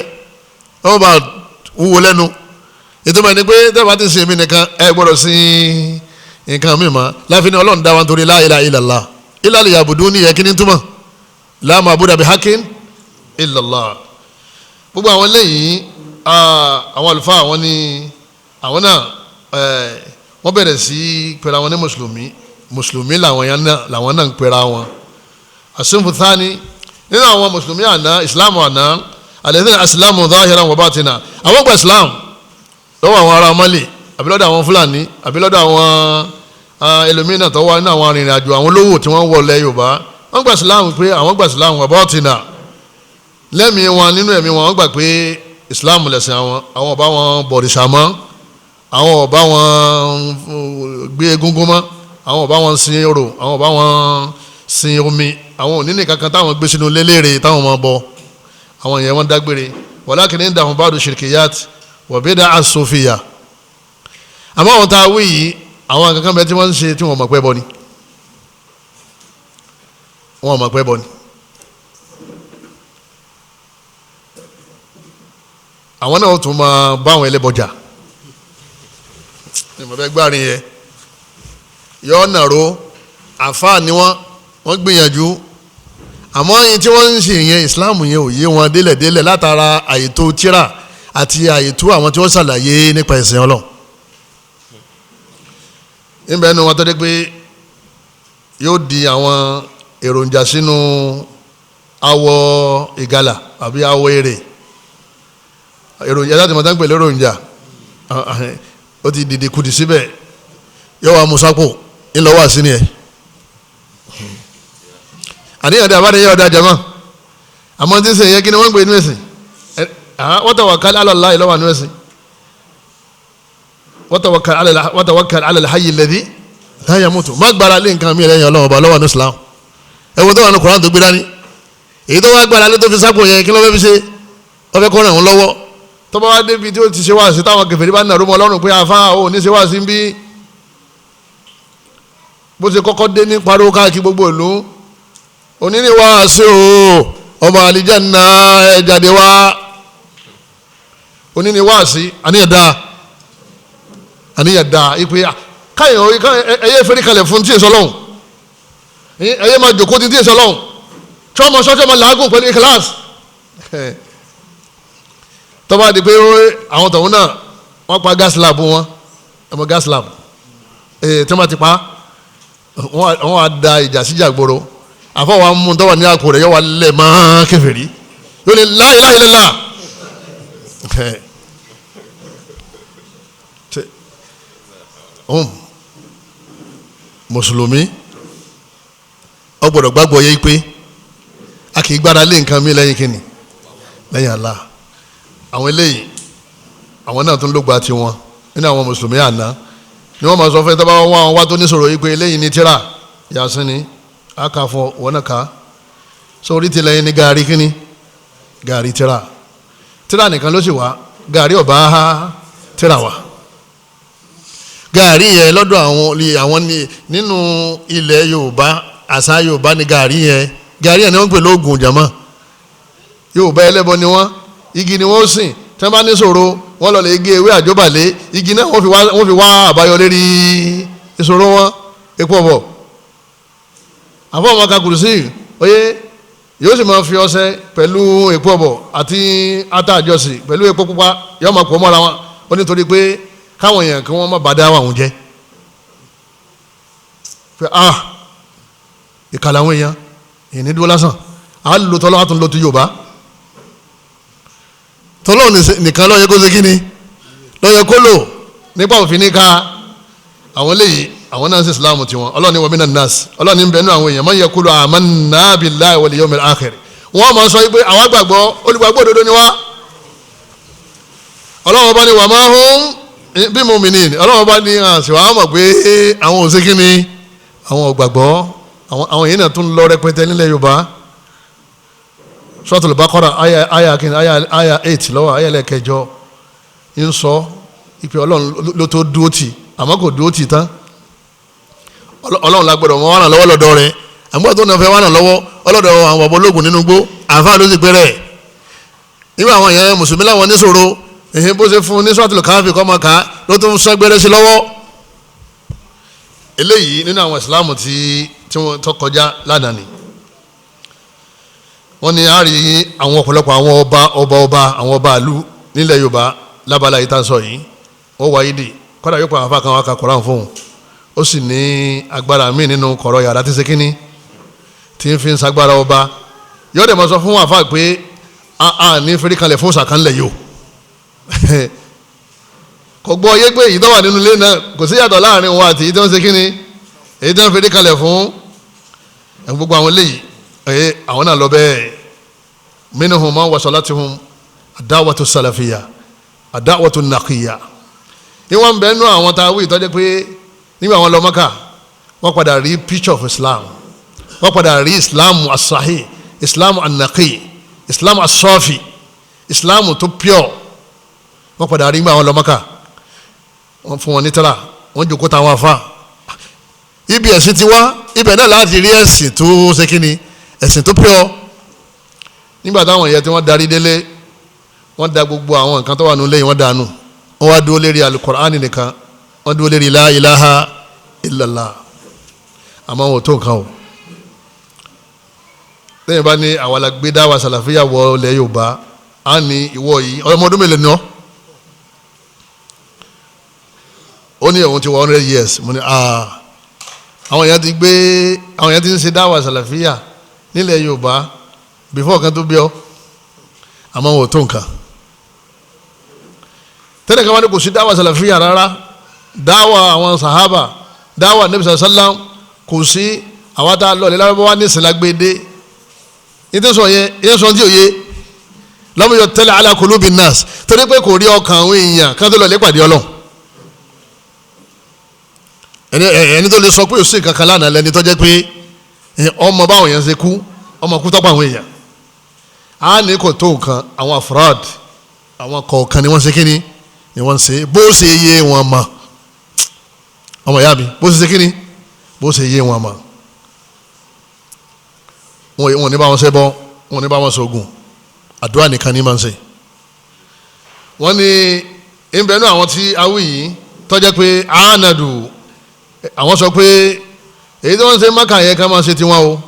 wọ́n bá wúwo lẹ́nu. Ètò ìmọ̀ ni pé tẹ́ bá ti sìn mí nìkan ẹ gbọ́dọ̀ sin nǹkan mi mọ́. Láfi ní Ọlọ́run dá wa nítorí la ilaha illallah. Illa liya'budun ní yẹ kí ni túmọ̀? La ma'buda bihaqqin illallah. Gbogbo àwọn eléyìí, àwọn àlùfáà àwọn ní àwọn náà wọ́n bẹ̀rẹ̀ sí pera wọn ní mùsùlùmí. Mùsùlùmí làwọn náà ń pera wọn. Asinfu thani, nínú àwọn mùsùlùmí àná, ìsìlámù àná, alladhina aslamu zahiran wa batina. Àwọn gba ìsìlámù lọ́wọ́ àwọn ará Mali, àbí lọ́dọ̀ àwọn Fúlàní, àbí lọ́dọ̀ àwọn ẹlòmíràn tó wà nínú àwọn arìnrìn àjò, àwọn olówó tí wọ́n wọlé Yorùbá. Wọ́n gba ìsìlámù pé àwọn gba ìsìlámù wa batina. Lẹ́mìí wọn, nínú ẹ̀mí wọn, wọ́n gbà pé ìsìlámù lẹ̀sìn àwọn, àwọn ọba wọn bọ̀rìṣà mọ́, àwọn ọba wọn gbé egúngún mọ́, àwọn ọba wọn sin orò, àwọn ọba wọn sin omi, àwọn ò ní ní kankan táwọn gbé sínú lélẹ́rẹ̀ táwọn máa bọ. Àwọn yẹn wọ́n dágbére. Walakin indahum ba'du shirkiyat wa bid'a as-sufiyya. Àmọ́ àwọn tá a wí yìí, àwọn kankan bẹ tí wọ́n ń ṣe tí wọ́n mọ̀ pé bọ ni, wọ́n mọ̀ pé bọ ni. Àwọn náà tún máa bá àwọn ẹlẹ́bọjà ìmọ̀ bẹ́ẹ̀ gbárin yẹn yọ nàró àfáà ni wọ́n gbìyànjú. Àmọ́ yẹn tí wọ́n ń ṣe yẹn, ìsìláàmù yẹn ò yé wọn délẹ̀délẹ̀ látara àyètò tíra àti àyètò àwọn tí wọ́n ṣàlàyé nípa ẹ̀sìn Ọlọ́run. Níbẹ̀ ni wọ́n tó dé pé yóò di àwọn èròjà sínú Awọ ìgalà àbí awọ èrè èròjà láti mọ̀ táǹpẹ̀ léròjà ó ti dìde kudì síbẹ̀ yóò wá musapo ńlọ wá sí ni ẹ̀ àníyàn dé àbádẹ́yẹ ọ̀dà jama àmọ́ tí ń sè yẹ kí ni wọ́n ń pè ní ẹ̀sìn wa tawakkal ala Allah lọ́wọ́ àánú ẹ̀sìn wa tawakkal ala al-hayy alladhi la yamutu má gbára lé nǹkan mi lẹ́yìn Ọlọ́run ọba lọ́wọ́ àánú Islam ẹ̀wọ̀n tó wà ní Kùránì tó gbé dání èyí tó wá gbára lé tó fi sápò yẹn kí ló fẹ́ fi ṣe wọ́n fẹ́ kọ́ ràn wọ́n lọ́wọ́ tó bá wá débi tí ó ti ṣe wá sí táwọn kèfèrí bá nàró mọ́ Ọlọ́run pé afá ò ní ṣe wá sí ń bí bó ṣe kọ́kọ́ dé ní pariwo káàkiri gbogbo ìlú oníníwá sí o ọmọ àlìjáná ẹ jáde wá oníníwá sí àníyàn dáa àníyàn dáa ipe káyọ̀ ẹyẹ fẹ́rí kalẹ̀ fún tí èso lọ́hùn ẹyẹ máa jòkó tí èso lọ́hùn tí wọ́n mọ sọ́jọ́ máa làágùn pẹ̀lú ìkíláàsì tó bá di pé àwọn tọ̀hún náà wọ́n pa gas lab wọn ẹ̀mọ gas lab tí wọ́n ti pa wọ́n á da ìjà síjà gbòòrò àfọwọ́ amú tó wà ní àpò rẹ̀ yọ wà lẹ̀ mọ́ kèfèrí yóò ní la ilaha illallah mùsùlùmí ó gbọ́dọ̀ gbàgbọ́ yé pé a kì í gbára lé nǹkan mi lẹ́yìn kìnnì lẹ́yìn Allah. Àwọn eléyìí àwọn náà tún ló gba tiwọn nínú àwọn mùsùlùmí àná ni wọ́n máa sọ fún ẹ tó bá wá wọn wá tó níṣòro yìí pé eléyìí ní tíra Yasin ni a kà fún wọn náà ká sórí tilẹ̀ yìí ní gaari kínní gaari tíra tíra nìkan ló sì wá gaari ọba tíra wá gaari yẹn lọ́dọ̀ àwọn nínú ilẹ̀ Yorùbá àṣà Yorùbá ni gaari yẹn gaari yẹn ni wọ́n ń pè lóògùn jàmá Yorùbá ẹlẹ́bọ ni wọ́n igi ni wọ́n sìn tí wọ́n bá ní ṣòro wọ́n lọ lè gé ewé àjọbàlẹ̀ igi náà wọ́n fi wá àbáyọ lérí ìṣòro wọn epo ọ̀bọ̀ àfọwọ́n ka kùrùsì oyé yóò sì máa fi ọṣẹ pẹ̀lú epo ọ̀bọ̀ àti ata àjọsìn pẹ̀lú epo pupa yóò máa pọ̀ mọ́ra wọn ó nítorí pé káwọn èèyàn kí wọ́n má bàa dá àwọn jẹ́ pé ah ìkàlà àwọn èèyàn èèyàn ní dúró lásán à ń lo tọ́lọ́ àtún lo ti Yorùbá tọ́lọ́ nìkan ló yẹ kó ṣe kí ni ló yẹ kó lò nípa òfin ní ká àwọn eléyìí àwọn náà ń ṣe Islam tiwọn. Ọlọ́ọ̀ni wa minan nas ọlọ́ọ̀ni ń bẹ nínú àwọn èèyàn man yaqulu amanna billahi wal yawmil akhir wọ́n máa sọ pé àwọn àgbàgbọ́ olùgbàgbọ́ òdodo ni wá. Ọlọ́wọ́n bá ní wa ma hum bi mu'minin ọlọ́wọ́n bá ní àṣìwà mọ̀ pé àwọn ò ṣe kí ni àwọn ò gbàgbọ́ àwọn yìí náà tún lọ rẹpẹtẹ nílẹ̀ Yorùbá. Suratul Baqara aya kìíní aya 8 lọ́wọ́ aya ẹlẹ́kẹjọ ń sọ ìpè Ọlọ́run ló tó dúró tì àmọ́ kò dúró tì tán. Ọlọ́run la gbọ́dọ̀ wọn wà lọ́wọ́ lọ́dọ̀ rẹ̀ àmọ́ tó náà fẹ́ wà lọ́wọ́ ọlọ́dọ̀ àwọn bàbá ológun nínú gbó àáfàá ló sì pé rẹ̀ nígbà àwọn èèyàn mùsùlùmí láwọn níṣòro èyí bó ṣe fún ní Suratul Kahfi kọ́ máa kà á ló tún sọ gbẹ́rẹ́ sí lọ́wọ́. Eléyìí nínú àwọn ìsìláàmù tí wọ́n tó kọjá lánàá ni wọ́n ní a rí àwọn ọ̀pọ̀lọpọ̀ àwọn ọba ọba ọba àwọn ọba àlú nílẹ̀ Yorùbá lábala yìí tá a sọ yìí wọ́n wáyé dì kọ́dà yóò pa àwọn afá kan wá ka Kùránì fóun ó sì ní agbára míì nínú kọ̀rọ̀ yàrá tí ń ṣe kínní tí ń fi ń sagbára ọba yóò dẹ̀ mọ́ sọ fún àfa pé a ní fẹ́rí kalẹ̀ fún sàkánlẹ̀ yìí o kò gbọ́ yé pé èyí tó wà nínú ilé náà kò sí yàtọ̀ láàrin òun àti èyí tó ń ṣe kínní èyí tó ń fẹ́rí kalẹ̀ fún gbogbo àwọn eléyìí ẹ̀ àwọn náà lọ bẹ́ẹ̀ minhum man wasalatihum ad-da'watu salafiyya ad-da'watu naqiyya ìwọ̀n bẹ́ẹ̀ nú àwọn tá a wí ìtọ́jú pé nígbà wọn lọ Mọ́kà wọ́n padà rí picture of Islam wọ́n padà rí Islam as-sahih Islam an-naqi Islam as-safi Islam tó pure wọ́n padà rí nígbà wọn lọ Mọ́kà wọ́n fún wọn ní tírà wọ́n jòkó táwọn afa ibi ẹ̀sìn ti wá ibẹ̀ náà láti rí ẹ̀sìn tó ṣe kíni ẹ̀sìn tó pure. Nígbà táwọn ìyẹn tí wọ́n darí délé wọ́n da gbogbo àwọn nǹkan tó wà nílé yìí wọ́n dànù wọ́n wá dúró lérí alukur'ani nìkan wọ́n dúró lérí la ilaha illallah àmọ́ wọn ò tó nǹkan o. Lẹ́yìn bá ní àwa la gbé dáwà sàlàfíà wọ ilẹ̀ Yorùbá á ní ìwọ yìí ọmọ ọdún mélòó ni ọ́ ó ní òun ti wọ 100 years mo ní àwọn èèyàn ti gbé àwọn èèyàn ti ń ṣe dáwà sàlàfíà nílẹ̀ Yorùbá before kan tó bí ọ, àmọ́ wọn ò tó nǹkan. Tẹ́lẹ̀ kan wá ní kò sí dáwà sàlàfíà rárá, dáwà àwọn sàhábà, dáwà Nabi sàlám kò sí, àwọn tá a lọ lẹ́lárúbáwá ní ìsìlágbédé. Ní sọ yẹn, ìyẹn sọ tí ò yé lọ́mọ yọ tẹ́lẹ̀ ala kulubi nas, torí pé kò rí ọkàn àwọn èèyàn kan tó lọ lépàdé Ọlọ́run. Ẹni tó lè sọ pé òsì kankan lánàá lẹni tó jẹ́ pé ọmọ báwọn èèyàn ṣe kú, ọmọ kú tọ́pọ̀ àwọn èèyàn. Á ní kò tó nǹkan, àwọn afrad, àwọn kọ̀ọ̀kan ni wọ́n ṣe kíni ni wọ́n ṣe bó ṣe yé wọn mọ̀. Ọmọ ìyá mi, bó ṣe ṣe kíni, bó ṣe yé wọn mọ̀. Wọn ní bá wọn ṣe bọ́, wọn ní bá wọn ṣoògùn, àdúrà nìkan ní máa ń ṣe. Wọ́n ní ìbẹ̀nú àwọn tí awí yìí tó jẹ́ pé àánàdù, àwọn sọ pé èyí tí wọ́n ń ṣe Mákà yẹn ká máa ṣe tiwọn o,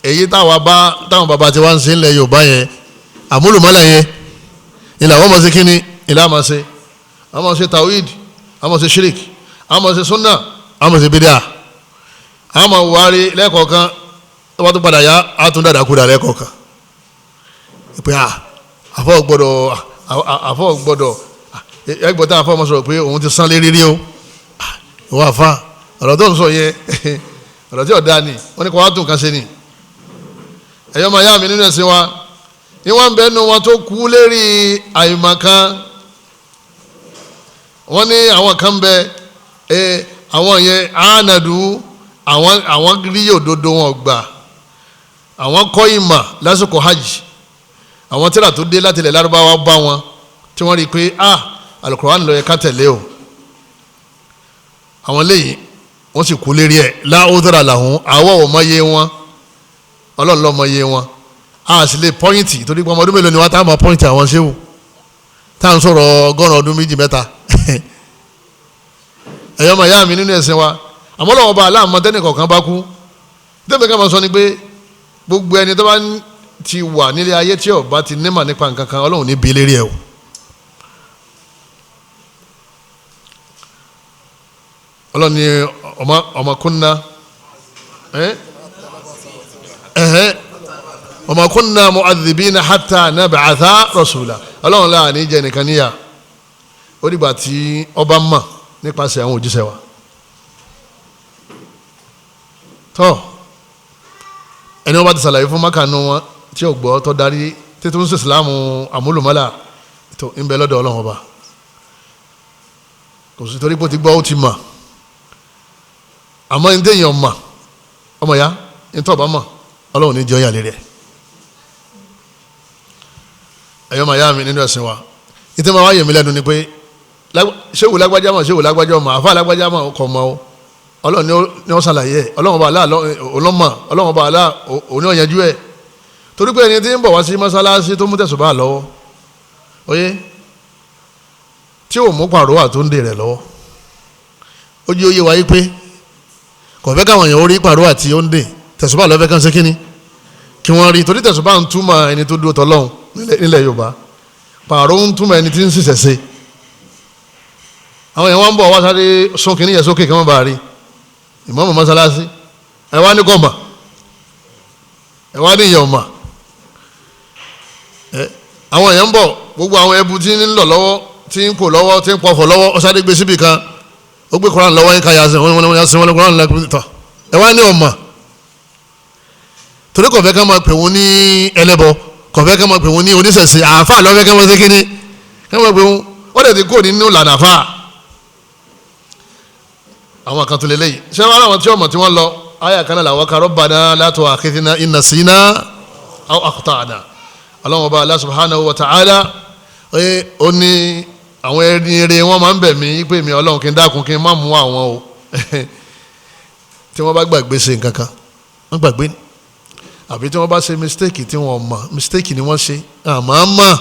èyí táwa bá táwọn bàbá tiwa ń ṣe ńlẹ̀ Yorùbá yẹn, àmúlùmọ́lẹ̀ yẹn ìlà wọ́n máa ṣe kíni, ìlà máa ṣe, àwọn máa ṣe tawhid, àwọn máa ṣe shirik, àwọn máa ṣe sunna, àwọn máa ṣe bídíà, àwọn máa wárí lẹ́ẹ̀kọ̀ọ̀kan, tó bá tún padà yá á tún dàdà kúdà lẹ́ẹ̀kọ̀ọ̀kan. Pé àfọ̀ gbọ́dọ̀, àfọ̀ gbọ́dọ̀ ẹgbọ́n tá àfọ̀ máa sọ̀rọ̀ pé òun ti sán lérí rí o, ìwọ àfa ọ̀rọ̀ tó ń sọ yẹn ọ̀rọ̀ tí ọ̀dà ni, wọ́n ní kó wá tún kan ṣe ni. Ẹ̀yọ́ máa yá mi nínú ẹ̀sìn wa, ní wọ́n ń bẹ́ẹ̀ nu wọn tó kú lérí àìmọ̀kan. Wọ́n ní àwọn kan bẹ àwọn yẹn àánàdù, àwọn rí òdodo wọn gbà, àwọn kọ́ ìmọ̀ lásìkò hajj, àwọn tíra tó dé láti ilẹ̀ Lárúbáwá bá wọn tí wọ́n rí i pé Al-Qur'an ló yẹ ká tẹ̀lé o. Àwọn léyìí wọ́n sì kú lérí ẹ̀, láwùdúrà làwọn, àwọ̀ ò mọye wọn, Ọlọ́run ló mọye wọn, a sì lè pọ́ìntì torí pé ọmọ ọdún mélòó ni wọ́n tá a máa pọ́ìntì àwọn ṣéwù tá à ń sọ̀rọ̀ 100 ọdún 2, 3. Ẹ̀yọ́ máa yá mi nínú ẹ̀sìn wa, àmọ́ lọ́wọ́ bá aláàmọ́ tẹ́nì kọ̀ọ̀kan bá kú, tẹ́mi ká máa sọ ni pé gbogbo ẹni tó bá ti wà nílé ayé tí ó bá ti nímọ̀ nípa nǹkan kan, Ọlọ́run ní bi lérí ẹ̀ o. Ọlọ́run ní ọmọ kúnná ọmọ kúnná mu'adhibina hatta nab'atha rasula. Ọlọ́run láà ní jẹ́ nìkan níyà, ó dìgbà tí ọba mọ̀ nípasẹ̀ àwọn òjíṣẹ́ wa. Tọ́ ẹni wọ́n bá ti ṣàlàyé fún mákànú wọn tí ò gbọ́ tó darí títún sí ìsìlámù àmúlùmọ́là tó ń bẹ lọ́dọ̀ Ọlọ́run ọba, kò sí torí pé ó ti gbọ́ ó ti mọ̀. Àmọ́ ní téèyàn mọ̀, ọmọ ya ní tó ọba mọ̀, Ọlọ́run ní jẹ́ ọ̀yà lérí ẹ̀. Ẹ̀yọ́ màá yá mi nínú ẹ̀sìn wa, ní tí wọ́n wá yẹ̀ mí lẹ́nu ni pé ṣéwù lágbájá mọ̀, ṣéwù lágbájá mọ̀, àfa lágbájá mọ̀, kọ̀ mọ́ o. Ọlọ́run ni ó ṣàlàyé ẹ̀, Ọlọ́run ọba aláà ọlọ́mọ, Ọlọ́run ọba aláà òní ọ̀yanjú ẹ̀. Torí pé ẹni tí ń bọ̀ wá sí mọ́sálásí tó mú tẹ̀sùbá lọ́wọ́, oyé tí ò mú pàrọ̀ àtúndè rẹ̀ lọ́wọ́, ó jẹ́ oyé wáyé pé kò fẹ́ káwọn èèyàn ó rí pàrọ̀ àti òǹdè tẹ̀sùbá lọ́fẹ́ kàn ṣe kínní kí wọ́n rí, torí tẹ̀sùbá ń túmọ̀ ẹni tó dúró tọ́lọ́hún nílẹ̀ Yorùbá, pàrọ̀ ń túmọ̀ ẹni tí ń ṣiṣẹ́ ṣe. Àwọn èèyàn wọn ń bọ̀ wá sáré sún kínní yẹn sókè kí wọ́n bá rí ìmáàmù mọ́sálásí, ẹ wá ní kọ́mà, ẹ wá ní ìyẹn ọ̀mà. Àwọn èèyàn ń bọ̀, gbogbo àwọn ẹbu tí ń lọ lọ́wọ́, tí ń pò lọ́wọ́, tí ń pọ̀fọ̀ lọ́wọ́, ó sáré gbé síbì kan, ó gbé Kùránì lọ́wọ́ yín ká yà sìn wọ́n yà sìn wọ́n Kùránì lọ́wọ́ tọ̀, ẹ wá ní ọ̀mà. Torí kò fẹ́ ká máa pè wọ́n ní ẹlẹ́bọ, kò fẹ́ ká máa pè wọ́n ní oníṣẹ̀ṣe, àáfà lọ́fẹ́ ká máa ṣe kíní ká máa pè wọ́n, ó dẹ̀ ti kó nínú ìlànà àáfà. Àwọn kan tó lé léyìí ṣé wọn àwọn tí ọmọ tí wọn lọ àyà kan náà làwọn kan Rabbana la tu'akhidhna in nasina aw akhta'na. Ọlọ́run ọba Allah subhanahu wa ta'ala ó ní àwọn ẹni eré wọn máa ń bẹ̀ mí pé mi Ọlọ́run kí n dákun kí n má mú àwọn o tí wọ́n bá gbàgbé ṣe nǹkan kan, wọ́n gbàgbé ni, àbí tí wọ́n bá ṣe mistake tí wọ́n mọ̀, mistake ni wọ́n ṣe àmọ́ mọ̀.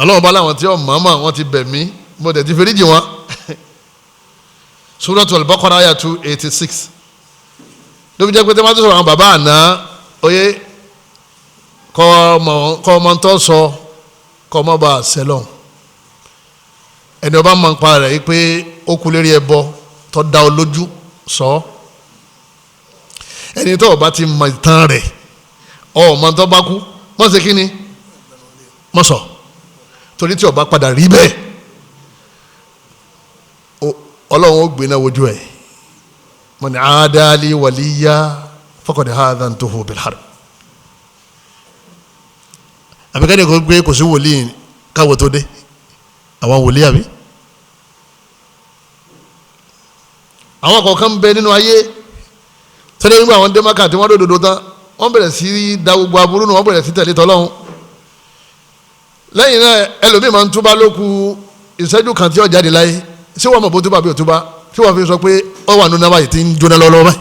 Ọlọ́run ọba láwọn tí wọ́n mọ̀ mọ̀ wọ́n ti bẹ̀ mí, mo dẹ̀ ti feríjì wọn. Suratul Al-Baqarah àyà 286 ló fi jẹ́ pé tí wọ́n ti sọ̀rọ̀ àwọn bàbá àná, oyè kọ́ ọmọ tó sọ kọ́ ọmọ bá a sẹ́lọ̀, ẹni ọba máa ń pa rẹ̀ pé ó kú lérí ẹbọ tó dá ọ lójú sọ, ẹni tó ọba ti mọ ìtàn rẹ̀ Ọmọ tó bá kú mọ̀ ṣe kí ni mọ̀ sọ, torí tí ó bá padà rí bẹ́ẹ̀ Ọlọ́run ó gbé náà wojú ẹ̀. Man aadali waliya faqad haadhantuhu bil harb. Àbíkẹ́ni kò gbé kò sí wòlíì káwọ́ tó dé àwọn wòlíì àbí àwọn kọ̀ọ̀kan ń bẹ nínú ayé tẹ́lẹ̀ nígbà àwọn dẹ́mákà tí wọ́n dòdòdó tán, wọ́n bẹ̀rẹ̀ sí da gbogbo aburú nù, wọ́n bẹ̀rẹ̀ sí tẹ̀lé tọ́lọ́hún. Lẹ́yìn náà ẹlòmíì máa ń túbá lóku ìṣẹ́jú kan tí ó jáde láyé. Ṣé wọ́n mọ̀ bó túbá bí ò túbá tí wọ́n fi sọ pé ó wà nínú báyìí tí ń jóná lọ́wọ́ báyìí.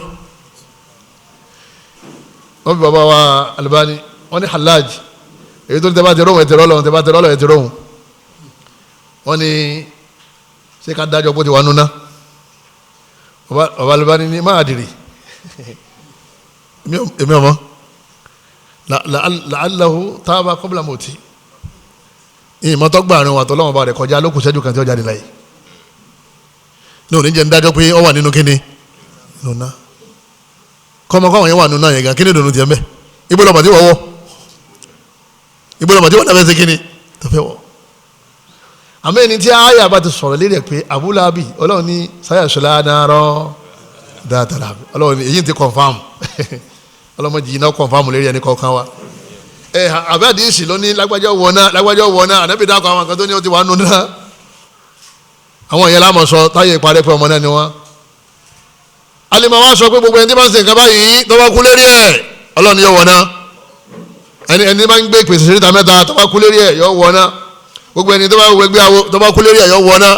Wọ́n fi bàbá wa Albani, wọ́n ní Hallaj, èyí tó ní tẹ́ bá ti rọ́hùn ẹ̀ ti rọ́lọ́hùn, tẹ́ bá ti rọ́lọ́hùn ẹ̀ ti rọ́hùn. Wọ́n ní ṣé ká dájọ́ bó ti wà nínú? Bàbá Albani ní máa dìrì èmi ọmọ la'allahu taaba qabla mauti. Ìmọ̀tọ́gbà àrùn àtọ́lọ́wọ́n bá rẹ̀ kọjá lókùn ṣẹ́jú kan tí ó jáde láyé ní òní jẹ́ ń dájọ́ pé ó wà nínú kíni nùnà kọ́mọkọ́ àwọn yẹn wà nùnà yẹn gan kíni dùnú tiẹ̀ mẹ́ ibo lọ́mọ tí wọ́n wọ́, ibo lọ́mọ tí wọ́n dàbẹ́ sí kíni tó fẹ́ wọ́. Àmọ́ ẹni tí àyà bá ti sọ̀rọ̀ lérí ẹ̀ pé Abu Lahabi Ọlọ́run ní sayasla nara dhata lahab, Ọlọ́run ní èyí ti confam, ọlọ́mọdé yìí náà confam lérí ẹni kọ̀ọ̀kan wa. Ẹ àbẹ́ àdìsí ló ní lágbájá wọ̀ náà, lágbájá wọ̀ náà, ànábì dákọ̀ àwọn kan tó ní ó ti wà nù náà. Àwọn ìyẹn lámọ̀ sọ táyé ìparẹ́ pé ọmọ náà ni wọ́n. Alimọ̀ wa sọ pé gbogbo ẹni tí bá ń ṣe nǹkan báyìí tó bá kú lérí ẹ̀ Ọlọ́run yóò wọ̀ náà. Ẹni bá ń gbé ìpèsè síta mẹ́ta tó bá kú lérí ẹ̀ yóò wọ̀ náà. Gbogbo ẹni tó bá wọ ẹgbẹ́ awo tó bá kú lérí ẹ̀ yóò wọ̀ náà.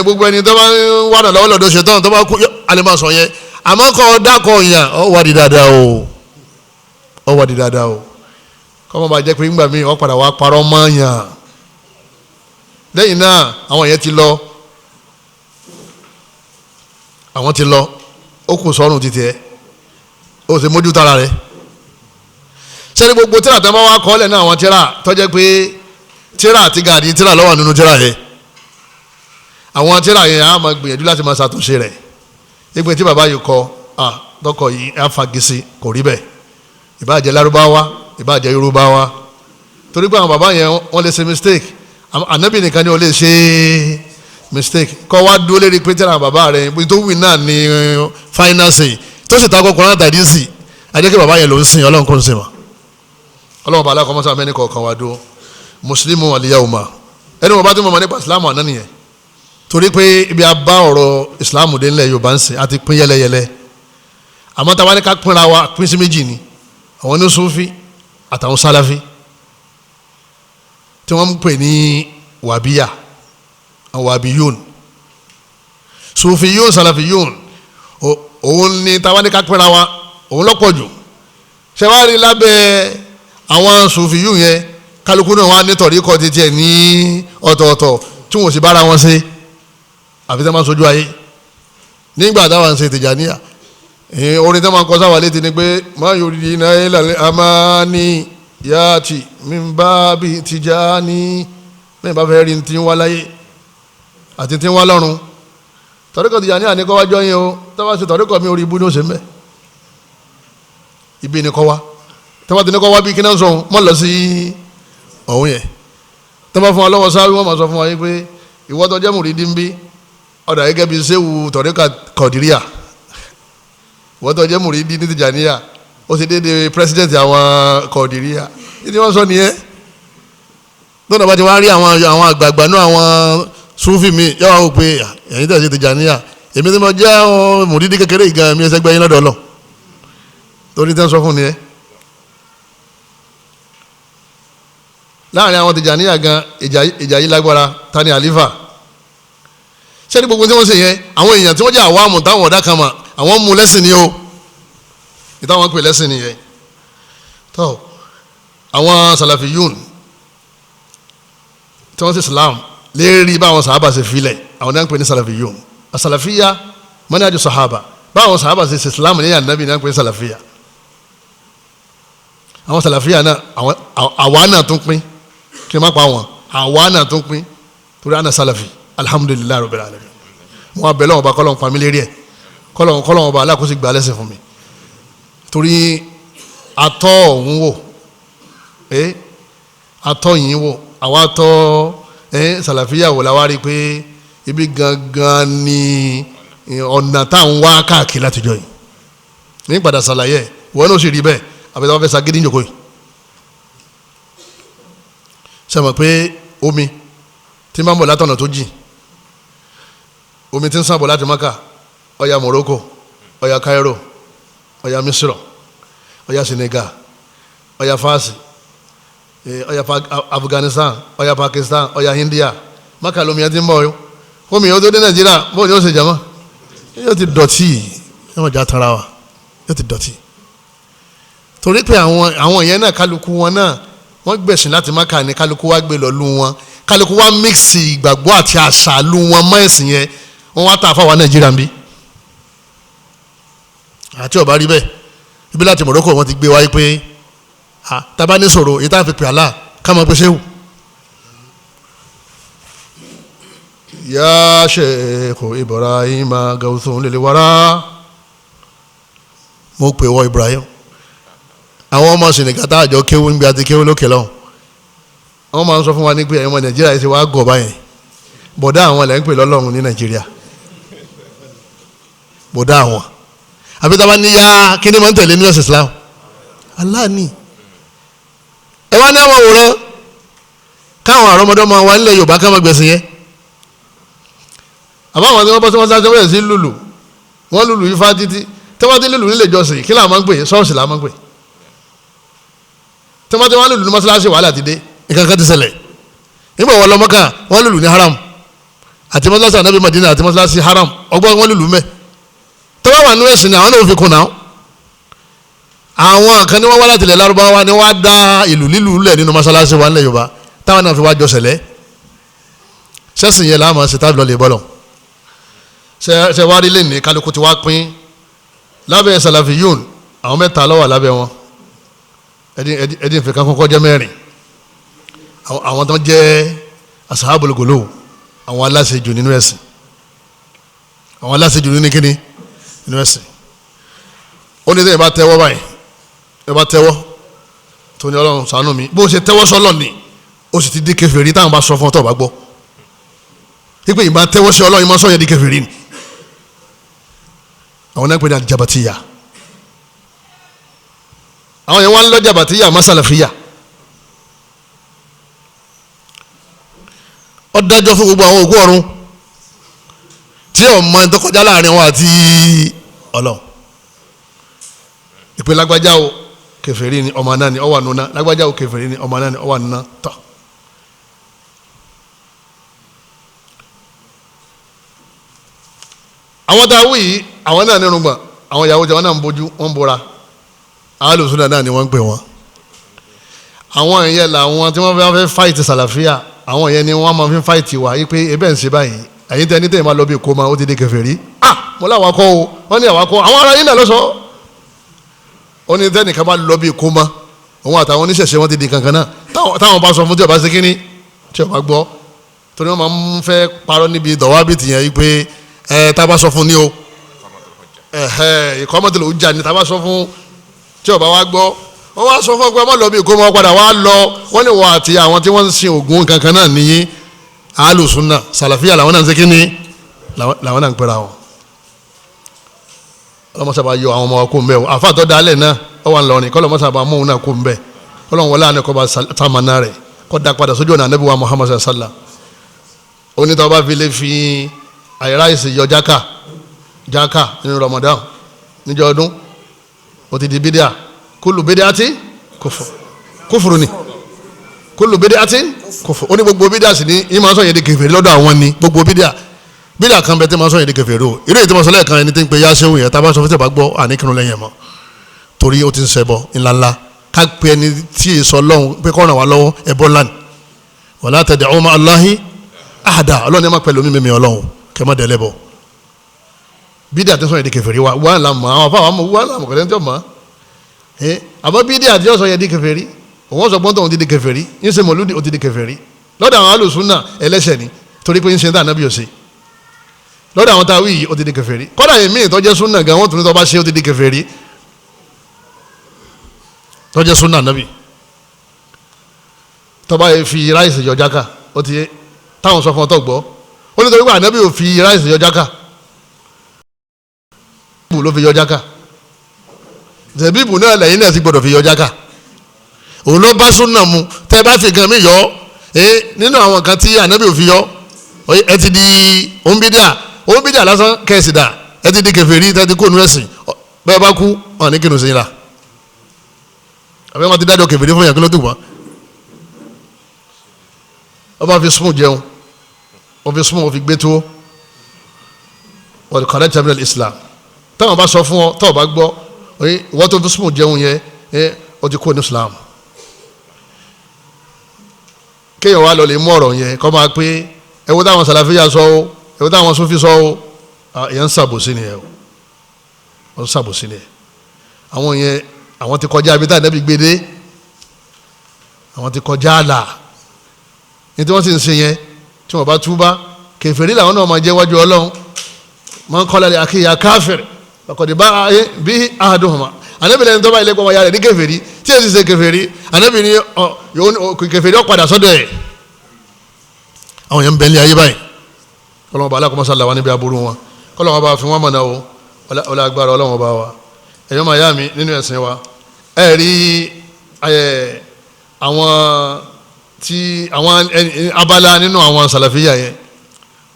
Gbogbo ẹni tó bá ń wà lọ́wọ́ lọ́dọ̀ ṣetán tó bá kú alimọ̀ sọ yẹn. Àmọ́ kọ́ dákọ̀ yàn ọ wà di dáadáa o, ọ wà di dáadáa o. Kọ́mọ bá jẹ́ pé ńgbà míì wọ́n padà wá parọ́ mọ́ yàn. Lẹ́yìn náà àwọn yẹn ti lọ, àwọn ti lọ, ó kù sọ́run títí ẹ̀, ó sì mójú tara rẹ̀. Sẹ́ni gbogbo tíra tó bá wá kọ́lẹ̀ náà àwọn tíra tó jẹ́ pé tíra àti gàdí tíra ló wà nínú tíra yẹn. Àwọn tíra yẹn á máa gbìyànjú láti máa ṣàtúnṣe rẹ̀. Ìgbẹ́ tí bàbá yìí kọ tọkọ yìí á fagisi kò rí bẹ́ẹ̀. Ìbáà jẹ́ Lárúbáwá, ìbáà jẹ́ Yorùbáwá. Torí pé àwọn bàbá yẹn wọ́n lè ṣe mistake. Ànábì nìkan ni ó lè ṣe mistake. Kọ́ wá dúró lérí pé tíra bàbá rẹ̀ tó wì náà ní finance tó sì takò Kùránì tàbí sí ajẹ́ kí bàbá yẹn ló ń sìn Ọlọ́run kò ń sìn wọ́n. Ọlọ́run bá alákọ̀ọ́mọ́sá mẹ́ni kọ̀ọ̀kan wá dúró. Mùsùlùmí al-yawma, ẹni wọ́n bá tún mọ̀ nípa ìsìlámù àná nìyẹn. Torí pé ibi a bá ọ̀rọ̀ ìsìlámù dé ńlẹ̀ Yorùbá ń sìn àti pín yẹlẹyẹlẹ. Àmọ́ táwa ní ká pínra wa pín sí méjì ni, àwọn ní Sufi àtàwọn Sálàfí tí wọ́n ń pè ní wàbíyà, àwọn wàbíyún, Sufiyún, Sàlàfíyún. Òun ni táwa ní ká pínra wa, òun lọ́pọ̀ jù. Ṣé wàá rí lábẹ́ àwọn Sufiyún yẹn kálukú náà wà ní tọ̀ríkọ̀ títí ẹ̀ ní ọ̀tọ̀ọ̀tọ̀ tí wọ́n sì bára wọn ṣe àfi tẹ́ máa ń sojú ayé. Nígbà táwa ń ṣe Tìjàníyà, orin tẹ́ máa ń kọ sáwà létí ni pé má yorì iná ilà amáni yáàtì mímbá bí Tìjàní. Bẹ́ẹ̀ bá fẹ́ rí ti ń wá láyé àti ti ń wá lọ́run, tọ̀ríkọ̀ Tìjàníyà ní kọ́ wá jọyìn o. Tọ́wọ́ ṣe tọ̀ríkọ̀ mi orí ibú ní ó ṣe ń bẹ̀, ibi ni kọ́ wá. Tọ́wọ́ ti ní kọ́ wá bí kí náà sọ mọ́ lọ sí ọ̀hún yẹn. Tọ́wọ́ fún wa lọ́wọ́ sáré wọ́n máa sọ fún wa yín pé ìwọ tó jẹ́ mùrídìí ń bí ọ̀dà gẹ́gẹ́ bíi sẹ́wù tọ̀ríkà Kọ̀díríà, ìwọ tó jẹ́ mùrídìí ní Tìjàníyà ó ṣe déédéé pírẹsidẹ̀ntì àwọn Kọ̀díríà. Ìdí wọ́n sọ nìyẹn. Lọ́nà bá ti wá rí àwọn àgbààgbà náà àwọn Súfì mi yóò wá wò pé ẹ̀yin tẹ̀ ṣe Tìjàníyà, èmi tí mo jẹ́ mùrídìí kékeré ìgan mi ẹsẹ̀ gbẹ́yìn lọ́dọ̀ ọlọ́ torí tẹ́ ń sọ fún nìyẹn. Láàrin àwọn Tìjàníyà gan ìjà yìí lágbára. Ta ni àlífà? Sẹ́ni gbogbo tí wọ́n ṣe yẹn àwọn èèyàn tí wọ́n jẹ́ àwàmù táwọn ọ̀dà kan mà àwọn mú lẹ́sìn ni o, ìtàwọn pè lẹ́sìn nìyẹn. Tó àwọn Sàlàfíyùn tí wọ́n ṣe Islam lérí báwọn sàhábà ṣe filẹ̀, àwọn náà ń pè ní Sàlàfíyùn. Àsàlàfíyà manhaju sàhábà, báwọn sàhábà ṣe ṣe Islam ní ànábì náà ń pè ní Sàlàfíyà. Àwọn Sàlàfíyà náà àwa náà tún pín, kí n má pa wọn, àwa náà tún pín torí àná Sàlàfí. Alhamdulilayi rabbil alamin. Wọn abẹ lọ́wọ́ ba kọ́lọ́n pamí lérí ẹ̀, kọ́lọ́n kọ́lọ́n ọba alákòóso gbà lẹ́sẹ̀ fún mi, torí Atọ́ ọ̀hún wò, atọ́ yìí wò, àwa tọ́ sàlàfíà wò la wá rí i pé ibi gangan ni ọ̀nà táwọn wá káàkiri látijọ́ yìí. Ní padà ṣàlàyé ìwọ náà sì rí bẹ́ẹ̀ àbẹ̀tẹ̀ wọn fẹ́ sagídí ìjòkó yìí. Ṣé mọ̀ pé omi tí máa ń bọ̀ látọ̀nà tó jìn, omi tí ń sàn bọ̀ láti Maka, ó ya Morocco, ó ya Cairo, ó ya Misro, ó ya Senegal, ó ya Fasi, ó ya Afghanistan, ó ya Pakistan, ó ya India. Maka lomi yẹn ti ń bọ̀ yó. Omi yẹn tó dé Nàìjíríà, bóun ni ó ṣe jàmọ́? Yóò ti dọ̀tí, yóò já tara wa, yóò ti dọ̀tí. Torí pé àwọn yẹn náà kálukú wọn náà wọ́n gbẹ̀sìn láti Maka ní kálukú wá gbé lọ́lú wọn, kálukú wá mixi ìgbàgbọ́ àti àṣà lu wọn mọ́ ẹ̀sìn yẹn, wọ́n wá tà fáwọn Nàìjíríà ń bí. Àti ọ̀bá rí bẹ́ẹ̀, ibi láti Morocco wọ́n ti gbé wáyé pé tábà ní sọ̀rọ̀ èyí tá a fi pè àlá ká máa pèsè wù. Ya Sheikh Ibrahim gawusun lil wara, mo pè wọ Ibrahim. Àwọn ọmọ Senegal tá àjọ kéwú níbi àti kéwú lókè lọ́hùn, wọ́n máa ń sọ fún wa ní pé ẹ̀yin ọmọ Nàìjíríà yìí ti wá gọ̀ báyẹn, bọ̀dá àwọn lẹ́ ń pè lọ́lọ́run ní Nàìjíríà, bọ̀dá àwọn àbí tá a bá ní yá kí ni máa ń tẹ̀lé ní ọ̀sẹ̀ Islam Allah ni. Ẹ wá ní àwọn òwúrọ̀ káwọn àrọ́mọdọ́mọ wa nílẹ̀ Yorùbá ká máa gbẹ̀sìn yẹn. Àbáwọn tí wọ́n bọ́ sí wọn sáré wọ́n sí lùlù, wọ́n lùlù ifá títí tí wọ́n ti lùlù nílé ìjọsìn kí làwọn máa ń pè? Ṣọ́ọ̀ṣì làwọn máa ń pè. Tí wọ́n ti wọ́n lùlù ní mọ́ṣáláṣí wàhálà ti dé, nǹkan kan ti ṣẹlẹ̀. Nígbà wọn lọ Mọ́kà wọ́n lùlù ní haram àti mọ́ṣáláṣí ànábì Madina àti mọ́ṣáláṣí haram ọgbọ́n wọ́n lùlù mẹ́. Tí wọ́n wà nínú ẹ̀sìn ni àwọn náà fi kún náà. Àwọn kan ní wọ́n wá láti ilẹ̀ Lárúbáwá ni wọ́n á dá ìlú lílù lẹ̀ nínú mọ́ṣáláṣí wa nílẹ̀ Yorùbá táwọn náà fi wá jọ ṣẹlẹ̀. Sẹ́sìn yẹn láàmú ṣe tábìlì lè bọ́lọ̀. Ṣe wá rí lẹ́nìí kálukú ti wá pín lábẹ́ Salafiyun, àwọn mẹ́ta ló wà lábẹ́ wọn. Ẹdín ìfẹ́ kan kọ́kọ́ jẹ́ mẹ́rin. Àwọn tó jẹ́ asahabul gulu, àwọn aláṣejù nínú ẹ̀sìn, àwọn aláṣejù nínú kíni nínú ẹ̀sìn. Ó ní sẹ́yìn bá tẹ́wọ́ báyìí, ẹ bá tẹ́wọ́ tó ní Ọlọ́run ṣàánú mi, bó ṣe tẹ́wọ́ sọ́lọ̀ ni ó sì ti di kèfèrí táwọn bá sọ fún ọ tó bá gbọ́. Pípé ìbá tẹ́wọ́ sí Ọlọ́run ìmọ̀ sọ̀yẹ́ di kèfèrí ni. Àwọn náà ń pè ní aljabatiya. Àwọn yẹn wọ́n ń lọ jabatiya má sàlàfíà. Ó dájọ́ fún gbogbo àwọn òkú ọ̀run tí ọmọ ẹni tó kọjá láàrin wọn àti Ọlọ́run. Ìpè lágbájá o kèfèrí ni ọmọ náà ni ọwà nùnà, lágbájá o kèfèrí ni ọmọ náà ni ọwà nùnà tọ. Àwọn tá a wí yìí àwọn náà nínú gbọ̀n, àwọn ìyàwó tí wọn náà ń bójú wọn ń bora, alùsùnà náà ni wọ́n ń pè wọ́n. Àwọn ìyẹn làwọn tí wọ́n fẹ́ fáìtì sàlàfíà, àwọn ìyẹn ni wọ́n máa fi fáìtì wá yí pé ebe ń ṣe báyìí, ẹ̀yin tẹ́ ní tẹ́yìn máa lọ bí kó máa ó ti di kèfèrí. Ah, mo láwọn akọ o, wọ́n ní àwọn akọ, àwọn ará yín náà ló sọ. Ó ní tẹ́nìkan bá lọ bí kó máa, òun àtàwọn oníṣẹ̀ṣẹ̀ wọn ti di kankan náà. Táwọn bá sọ fún tí ó bá ṣe kínní, tí ó bá gbọ́, torí wọ́n máa ń fẹ́ parọ́ níbi dọ̀wábìtì yẹn yí pé ẹ tá a bá sọ fún ní o, ìkọ́mọ́tò ló ń jà ní tá a bá sọ fún tí ó bá wá gbọ́. Wọ́n wá sọ fún ọgbẹ́ ọmọ lọ bí kó máa padà wá lọ, wọ́n ní wọ́n àti àwọn tí wọ́n ń sin Ògún kankan náà ní alùsùnà sàlàfíà làwọn náà ń ṣe kí ni làwọn náà ń pera wọn. Ọlọ́mọsábà yọ àwọn ọmọ wa kó ń bẹ́ o, àfa àtọ́ dalẹ̀ náà ọ wà lọ́rin kọ́ ọlọ́mọsábà mú òun náà kó ń bẹ́, ọlọ́run wọlé àná kọ́ bá sàmánà rẹ̀ kọ́ da padà sójú ọ̀nà Ànábì wa Muhammad sallam. Onítọ̀ bá fi lè fi àìráìsì yọ jáka jáka nínú Ramadan níjọ́ ọdún ó ti di bídíà. Kúlù bídíà tí kúfù kúfùrù ni, kúlù bídíà tí kúfù. Ó ní gbogbo bídíà sì ní ìmọ̀ sọ yẹn di kèfèrí lọ́dọ̀ àwọn ni. Gbogbo bídíà bídíà kan bẹ tí ma sọ yẹn di kèfèrí o. Irú èyí tí ma sọ lẹ́ẹ̀kan ẹni tí ń pe yá sẹ́wọ̀n yẹn tá a bá sọ fún tẹ̀bá gbọ́ àníkírun lẹ́yìn mọ́, torí ó ti ń ṣẹbọ ńláńlá. Ká pe ẹni tí ì sọ lọ́hùn pé kó ràn wá lọ́wọ́ ẹbọ ńlá ni. Wala tad'u ma'a Allahi ahada, Ọlọ́run ẹ má pẹ̀lú mímí Ọlọ́run kẹ́ má dẹ́lẹ́bọ̀. Bídíà tí ń sọ yẹn di kèfèrí wa wà lámọ̀ àwọn afáwọn àmọ̀ wà lámọ̀ kọ̀dẹ́ tí ó mọ̀ ẹ́ àmọ́ bídíà tí ó sọ yẹn di kèfèrí, òun sọ gbọ́ntàn òun ti di kèfèrí, ń ṣe mọ̀lúdì ó ti di kèfèrí. Lọ́dọ̀ àwọn alùsùnà ẹlẹ́ṣẹ̀ ni torí pé ń ṣe dáná bí ó ṣe. Lọ́dọ̀ àwọn táwí yìí ó ti di kèfèrí. Kọ́dà yìí míì tó jẹ́ súnà gan wọ́n tún ní tó bá ṣe ó ti di kèfèrí. Tó jẹ́ súnà nábì. Tó bá yẹ fi ráìsì yọ jáka, ó ti yé táwọn sọ fún ọ tó gbọ́. Ó ní torí pé ànábì ò fi ráìsì yọ jáka, bù ló fi yọ jáka. Zẹ̀bíbù náà lẹ́yìn náà ti gbọ́dọ̀ fi yọ jáka. Òun ló bá súnà mu. Tẹ́ ẹ bá fi nǹkan mi yọ nínú àwọn kan tí ànábì ò fi yọ, ẹ ti di òǹbídíà, òǹbídíà lásán kẹ̀sì dà, ẹ ti di kèfèrí, tẹ́ ti kó nu ẹ̀sìn. Bẹ́ẹ̀ bá kú wọn ní kírun sí yín la. Àbẹ́ wọn ti dájọ́ kèfèrí fún yàn, kí ló dùn wọ́n? Wọ́n bá fi spoon jẹun, wọ́n fi spoon wọ́n fi gbé tó wọ́n kọ́lẹ́ tẹ́lẹ̀ Islam. Táwọn bá sọ fún ọ, táwọn bá gbọ́, wọ́n tó fi spoon jẹun yẹn, ó ti kó ní Islam. Kéèyàn wá lọ lè mú ọ̀rọ̀ yẹn kọ́ máa pé ẹ wo táwọn Sàlàfíà sọ o, ẹ wo táwọn Súfì sọ o, èèyàn ń ṣàbòsí nìyẹn o, wọ́n ń ṣàbòsí nìyẹn. Àwọn yẹn àwọn ti kọjá ibi tá ànábì gbé dé, àwọn ti kọjá àlà ní tí wọ́n sì ń ṣe yẹn. Tí wọ́n bá túbá, kèfèrí làwọn náà máa jẹ́ wájú Ọlọ́run. Man qala li akhihi ya káfíìr faqad ba'a bihi ahaduhuma. Ànábì lẹ́ni tó bá ilé pọ̀ wáyà rẹ̀ ní kèfèrí tí èsì ṣe kèfèrí, ànábì ní kèfèrí ó padà sọ́dọ̀ ẹ̀. Àwọn yẹn ń bẹ ní ayé báyìí. Kọ́lọ́mọ bá alákọ̀ọ́mọ́sá làwọn níbi aburú wọn, kọ́lọ́mọ bá fi wọ́n mọ̀nà o, ọlá agbára Ọlọ́run bá wa. Ẹ̀yọ́ máa yá mi nínú ẹ̀sìn wa, ẹ rí àwọn tí àwọn abala nínú àwọn sàlàfíà yẹn,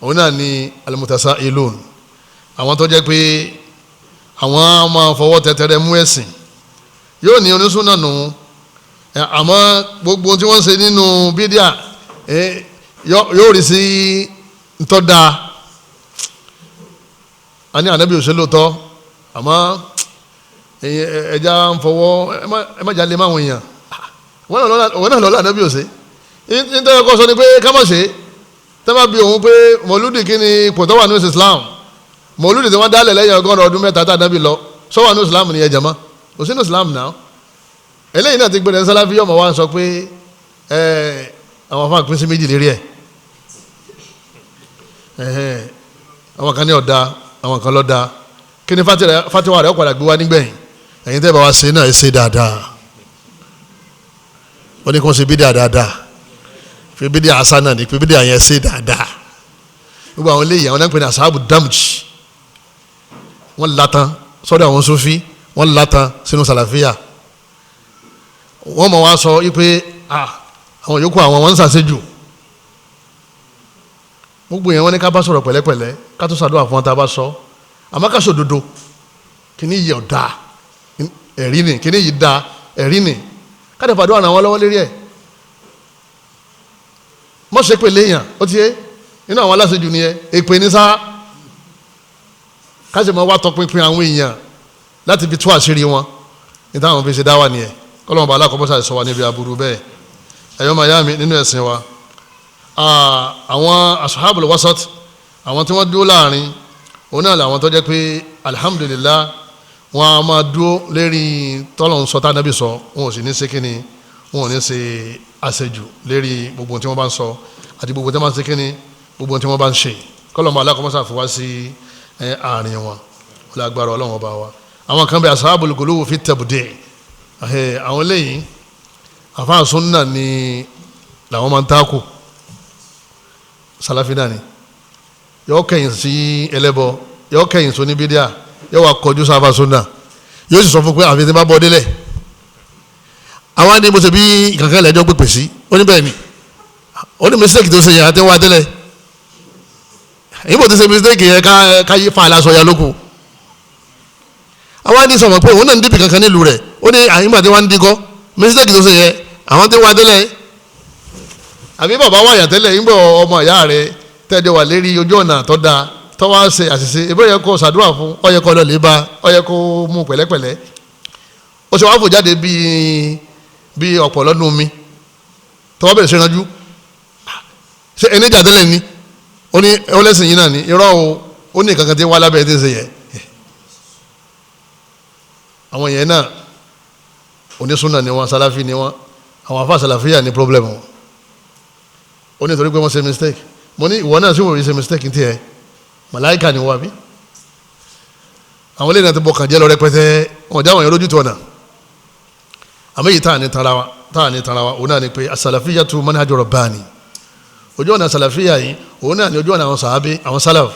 òun náà ni al-mutasailun, àwọn tó jẹ́ pé àwọn máa fọwọ́ tẹtẹrẹ mú ẹ̀sìn. Yóò ní onísúnà nù, àmọ́ gbogbo tí wọ́n ń ṣe nínú bídíà yóò rí sí ntọ́da. A ní ànábì òṣèlú tọ́, àmọ́ ẹja ń fọwọ́ ẹ má jalè máwọn èèyàn. Wọ́n náà lọ́la ànábì òṣè. Nítorí ọkọ sọ ni pé ká má ṣe tẹ́ bá bi òun pé mọ̀lúdì kí ni ipò tó wà ní Islam, mọ̀lúdì tí wọ́n dálẹ̀ lẹ́yìn 100 ọdún 3 tá ànábì lọ, sọ wà ní Islam ni ẹ jàmá, kò sí ní Islam náà. Eléyìí náà ti gbẹdẹ Sàláfì yọmọ wa sọ pé àwọn afáà pín sí méjì lérí ẹ̀. Àwọn kan ní ọ̀dà, àwọn kan lọ́dà. Kí ni fatiwa rẹ̀ ọ̀padà gbé wá nígbẹ̀yìn? Ẹ̀yin tẹ́ bá wa ṣe náà ẹ ṣe dáadáa. Wọ́n ní kí wọ́n ṣe bídíà dáadáa, fi bídíà asánà ní fi bídíà yẹn ṣe dáadáa. Gbogbo àwọn eléyìí àwọn náà ń pè ní asahabu damj. Wọ́n latan sọ́dọ̀ àwọn Sufi, wọ́n latan sínú Sàlàfíà. Wọ́n mọ̀ wá sọ wípé àwọn yòókù àwọn wọn ń ṣàṣejù. Gbogbo yẹn wọ́n ní ká bá sọ̀rọ̀ pẹ̀lẹ́pẹ̀lẹ́, ká tó ṣàdúrà fún wọn tá a bá sọ, àmọ́ ká sòdodo. Kíní yìí ọ̀dà ẹ̀rí ni, kíní yìí da ẹ̀rí ni, ká dẹ̀ fàdúrà ràn wọ́n lọ́wọ́ lérí ẹ̀. Mọ̀ ṣe pé léèyàn ó ti yé inú àwọn aláṣejù nìyẹn, èpè ní sá. Ká sì mọ wá tọpinpin àwọn èèyàn láti fi tú àṣírí wọn ní táwọn fi ṣe dá wà nìyẹn. Kọ́lọ́mọba alákọ̀ọ́bọ̀sà sọ wa níbi aburú bẹ́ẹ̀. Ẹ̀yọ́ máa yá mi nínú ẹ̀sìn wa, àwọn asuhabul wasat, àwọn tí wọ́n dúró láàrin, òun náà làwọn tó jẹ́ pé alhamdulillah wọn a máa dúró lérí tọ́lọ̀ ń sọ tánàbí sọ, wọn ò sì ní ṣe kíni, wọn ò ní ṣe àṣejù lérí gbogbo tí wọ́n bá ń sọ àti gbogbo tí wọ́n bá ń ṣe kíni, gbogbo tí wọ́n bá ń ṣe. Kọ́lọ́mọ alákọ̀ọ́mọ́sá fi wá sí àárín wọn, wọ́n lágbára Ọlọ́run ọba wa. Àwọn kan bẹ ashabul guluw fi tabdi', àwọn lẹ́yìn àfáà súnà ni làwọn máa ń tákù. Sàlàfí náà ni yóò kẹ̀yìn sí ẹlẹ́bọ, yóò kẹ̀yìn sí oníbídíà, yóò wá kọjú sáfà súnà, yóò sì sọ fún pé àfi tí bá bọ́ délẹ̀. Àwọn ni mo ṣe bí kankan lẹ́jọ́ pèpè sí, ó ní bẹ́ẹ̀ ni, ó ní mistake tó ṣe yẹn àti wá délẹ̀. Èyí bò ti ṣe mistake yẹn ká yí fa aláṣọ ya lókun. Àwọn ni sọ̀rọ̀ pé òun náà ń dìbì kankan nílùú rẹ̀, ó ní àyìnbá tí wọ́n ń dínkọ́ mistake tó ṣe yẹn àwọn tí wá délẹ̀. Àbí bàbá wà yàtẹ́lẹ̀ ń bọ̀ ọmọ ìyá rẹ̀ tẹ́jọ wà lérí ojú ọ̀nà tó dáa tó wá ṣe àṣìṣe, ìbí ó yẹ kó ṣàdúrà fún, ó yẹ kó lọ lè bá, ó yẹ kó mú pẹ̀lẹ́pẹ̀lẹ́. Ó ṣe wá fò jáde bíi ọ̀pọ̀ lọ́dún mi tó wá bẹ̀rẹ̀ sí ranjú. Ṣé ẹni jà tẹ́lẹ̀ ni? Ó ní ọlẹ́sìn yìí náà ni. Irọ́ o, ó ní kankan tí ń wá lábẹ́ tí ń ṣe yẹ. Àwọn yẹn náà onísúnà ni wọ́n, sàláfì ni wọ́n, àwọn afá sàláfíà ní problem wọn. Ó ní torí pé wọ́n ṣe mistake. Mo ní ìwọ náà sì wọ́n ṣe mistake ní tiẹ̀, màláìka ni wọ́n àbí. Àwọn eléyìí náà ti bọkàn jẹ́ lọ rẹpẹtẹ, wọn jáwọ́ yẹn lójú tó ọ̀nà. Àmọ́ èyí táà ní tara wa, táà ní tara wa, òun náà ni pé as-salafiyyatu manhaju rabbani. Ojú ọ̀nà sàlàfíà yìí òun náà ni ojú ọ̀nà àwọn sàábé, àwọn sálàf.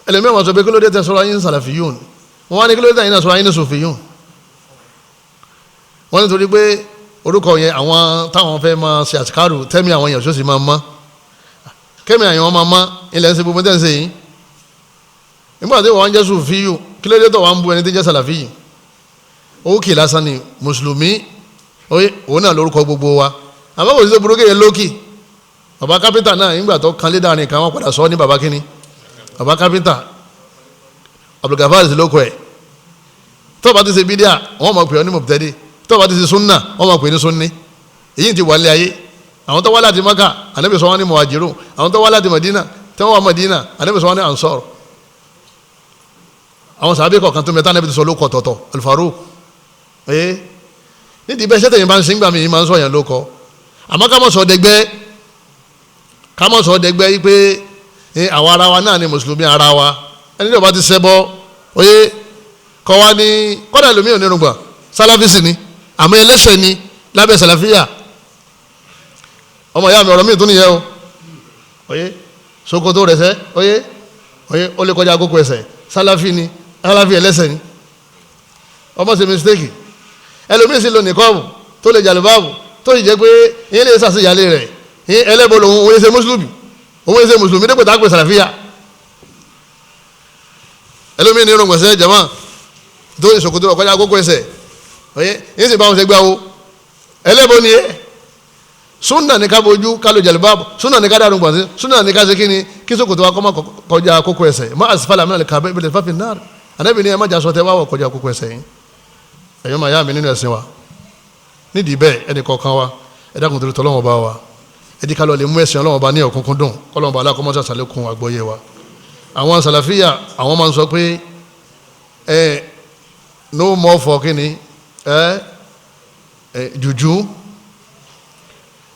Ẹlẹ́mìí àwọn sọ pé kí ló dé tẹ sọ̀rọ̀ ayé ń sàlàfíyùn, wọ́n wá ní kí ló dé tẹ sọ̀rọ̀ ayé ní sòfìyùn. Wọ́n ní torí pé orúkọ yẹn àwọn táwọn fẹ́ máa ṣe àsìkárù tẹ́mi àwọn èèyàn sọ́sì máa mọ́, kẹ́mi àyàn máa mọ́ ilẹ̀ ń ṣe gbogbo tẹ́ ń ṣe yìí. Nígbà tí wọ́n ń jẹ́ sòfìyù, kí ló dé tó wọ́n ń bu ẹni tí ń jẹ́ sàlàfíyì? Owó kì lásán ni mùsùlùmí, òun náà lórúkọ gbogbo wa. Àmọ́ kò sí tó burú kéye lókì. Baba kápẹ́ntà náà nígbà tó kan lé dáhùn nìkan wọ́n padà sọ ní baba kínní, baba kápẹ́ntà Abdulgafar lóko ẹ̀. Tó bá ti ṣe bídíà wọ́n máa pè ọ́ ní mọ̀tẹ́dì, tó bá ti ṣe súnà wọ́n máa pè ní súnni. Èyí ti wà lé ayé. Àwọn tó wá láti Maka, Ànábì sọ wọ́n ní muhajirun. Àwọn tó wá láti Madina, tó wá Madina, Ànábì sọ wọ́n ní ansor. Àwọn sàbí kọ̀ọ̀kan tó mẹ́ta Ànábì ti sọ lóko ọ̀tọ̀ọ̀tọ̀, Al-Faruq. Ee nídìí bẹ́ẹ̀ sẹ́tẹ̀yìn bá ń sin gbà mí máa ń sọ yẹn lóko. Àmọ́ ká mọ̀ sọ dẹgbẹ́, ká mọ̀ sọ dẹgbẹ́ yìí pé àwọn ara wa náà ni mùsùlùmí ara wa. Ẹni tí ó bá ti ṣẹbọ oyè kọ́ wa ní kọ́dà lómi ò ní rúgbà sálàfíìsì ni, àmọ́ ẹlẹ́ṣẹ̀ ni lábẹ́ sàlàfíà. Ọmọ ìyá mi ọ̀rọ̀ mi tún nìyẹn o. Oyè ṣòkòtò rẹ̀ sẹ́ oyè oyè ó lè kọjá àkókò ẹsẹ̀, sálàfí ni, sálàfí ẹlẹ́ṣẹ̀ ni. Ọmọ ṣe mistake. Ẹlòmíì sì lò ní kọ́ọ̀bù tó lè jàlùbáàbù tó sì jẹ́ pé ìyẹn lè ṣàṣeyàlé rẹ̀, ẹlẹ́bọ lòun, òun ṣe mùsùlùmí, òun ṣe mùsùlùmí dípò tá a pè sàlàfíà. Ẹlòmíì ní irun gbọ̀nsẹ̀ jẹ̀mọ́ tó ìṣòkòtò ọ̀kọ́jà àkókò ẹsẹ̀ ọ̀yẹ́ yín sì bá wọn ṣe gbá wo ẹlẹ́bọ ni ẹ. Súnà ní ká bojú ká lo jàlùbáàbù, súnà ní ká dàrú gbọ̀nsẹ̀, súnà ní ká ṣe kíni kí ṣòkòtò wa kọ́ má kọjá àkókò ẹsẹ̀. Má àsìfàlà mìíràn kà bẹ́ẹ̀ bẹ́ẹ̀ fàfin náà Ànábì ní ẹ má jà sọ tẹ wá wọ̀ kọjá àkókò ẹsẹ̀ yín. Ẹ̀yọ́ máa yá mi nínú ẹ̀sìn wa. Nídìí bẹ́ẹ̀ ẹnì kọ̀ọ̀kan wa ẹ dákun torí tọ́lọ́wọ́n bá wa, ẹ jẹ́ ká lọ lè mú ẹ̀sìn Ọlọ́run bá ní ọ̀kúnkún dùn, kọ́lọ́run bá aláàkọ́mọ́sá sàlékún àgbọ́yé wa. Àwọn sàlàfíà àwọn máa ń sọ pé ẹ no more for kíni ẹ ẹ jùjú.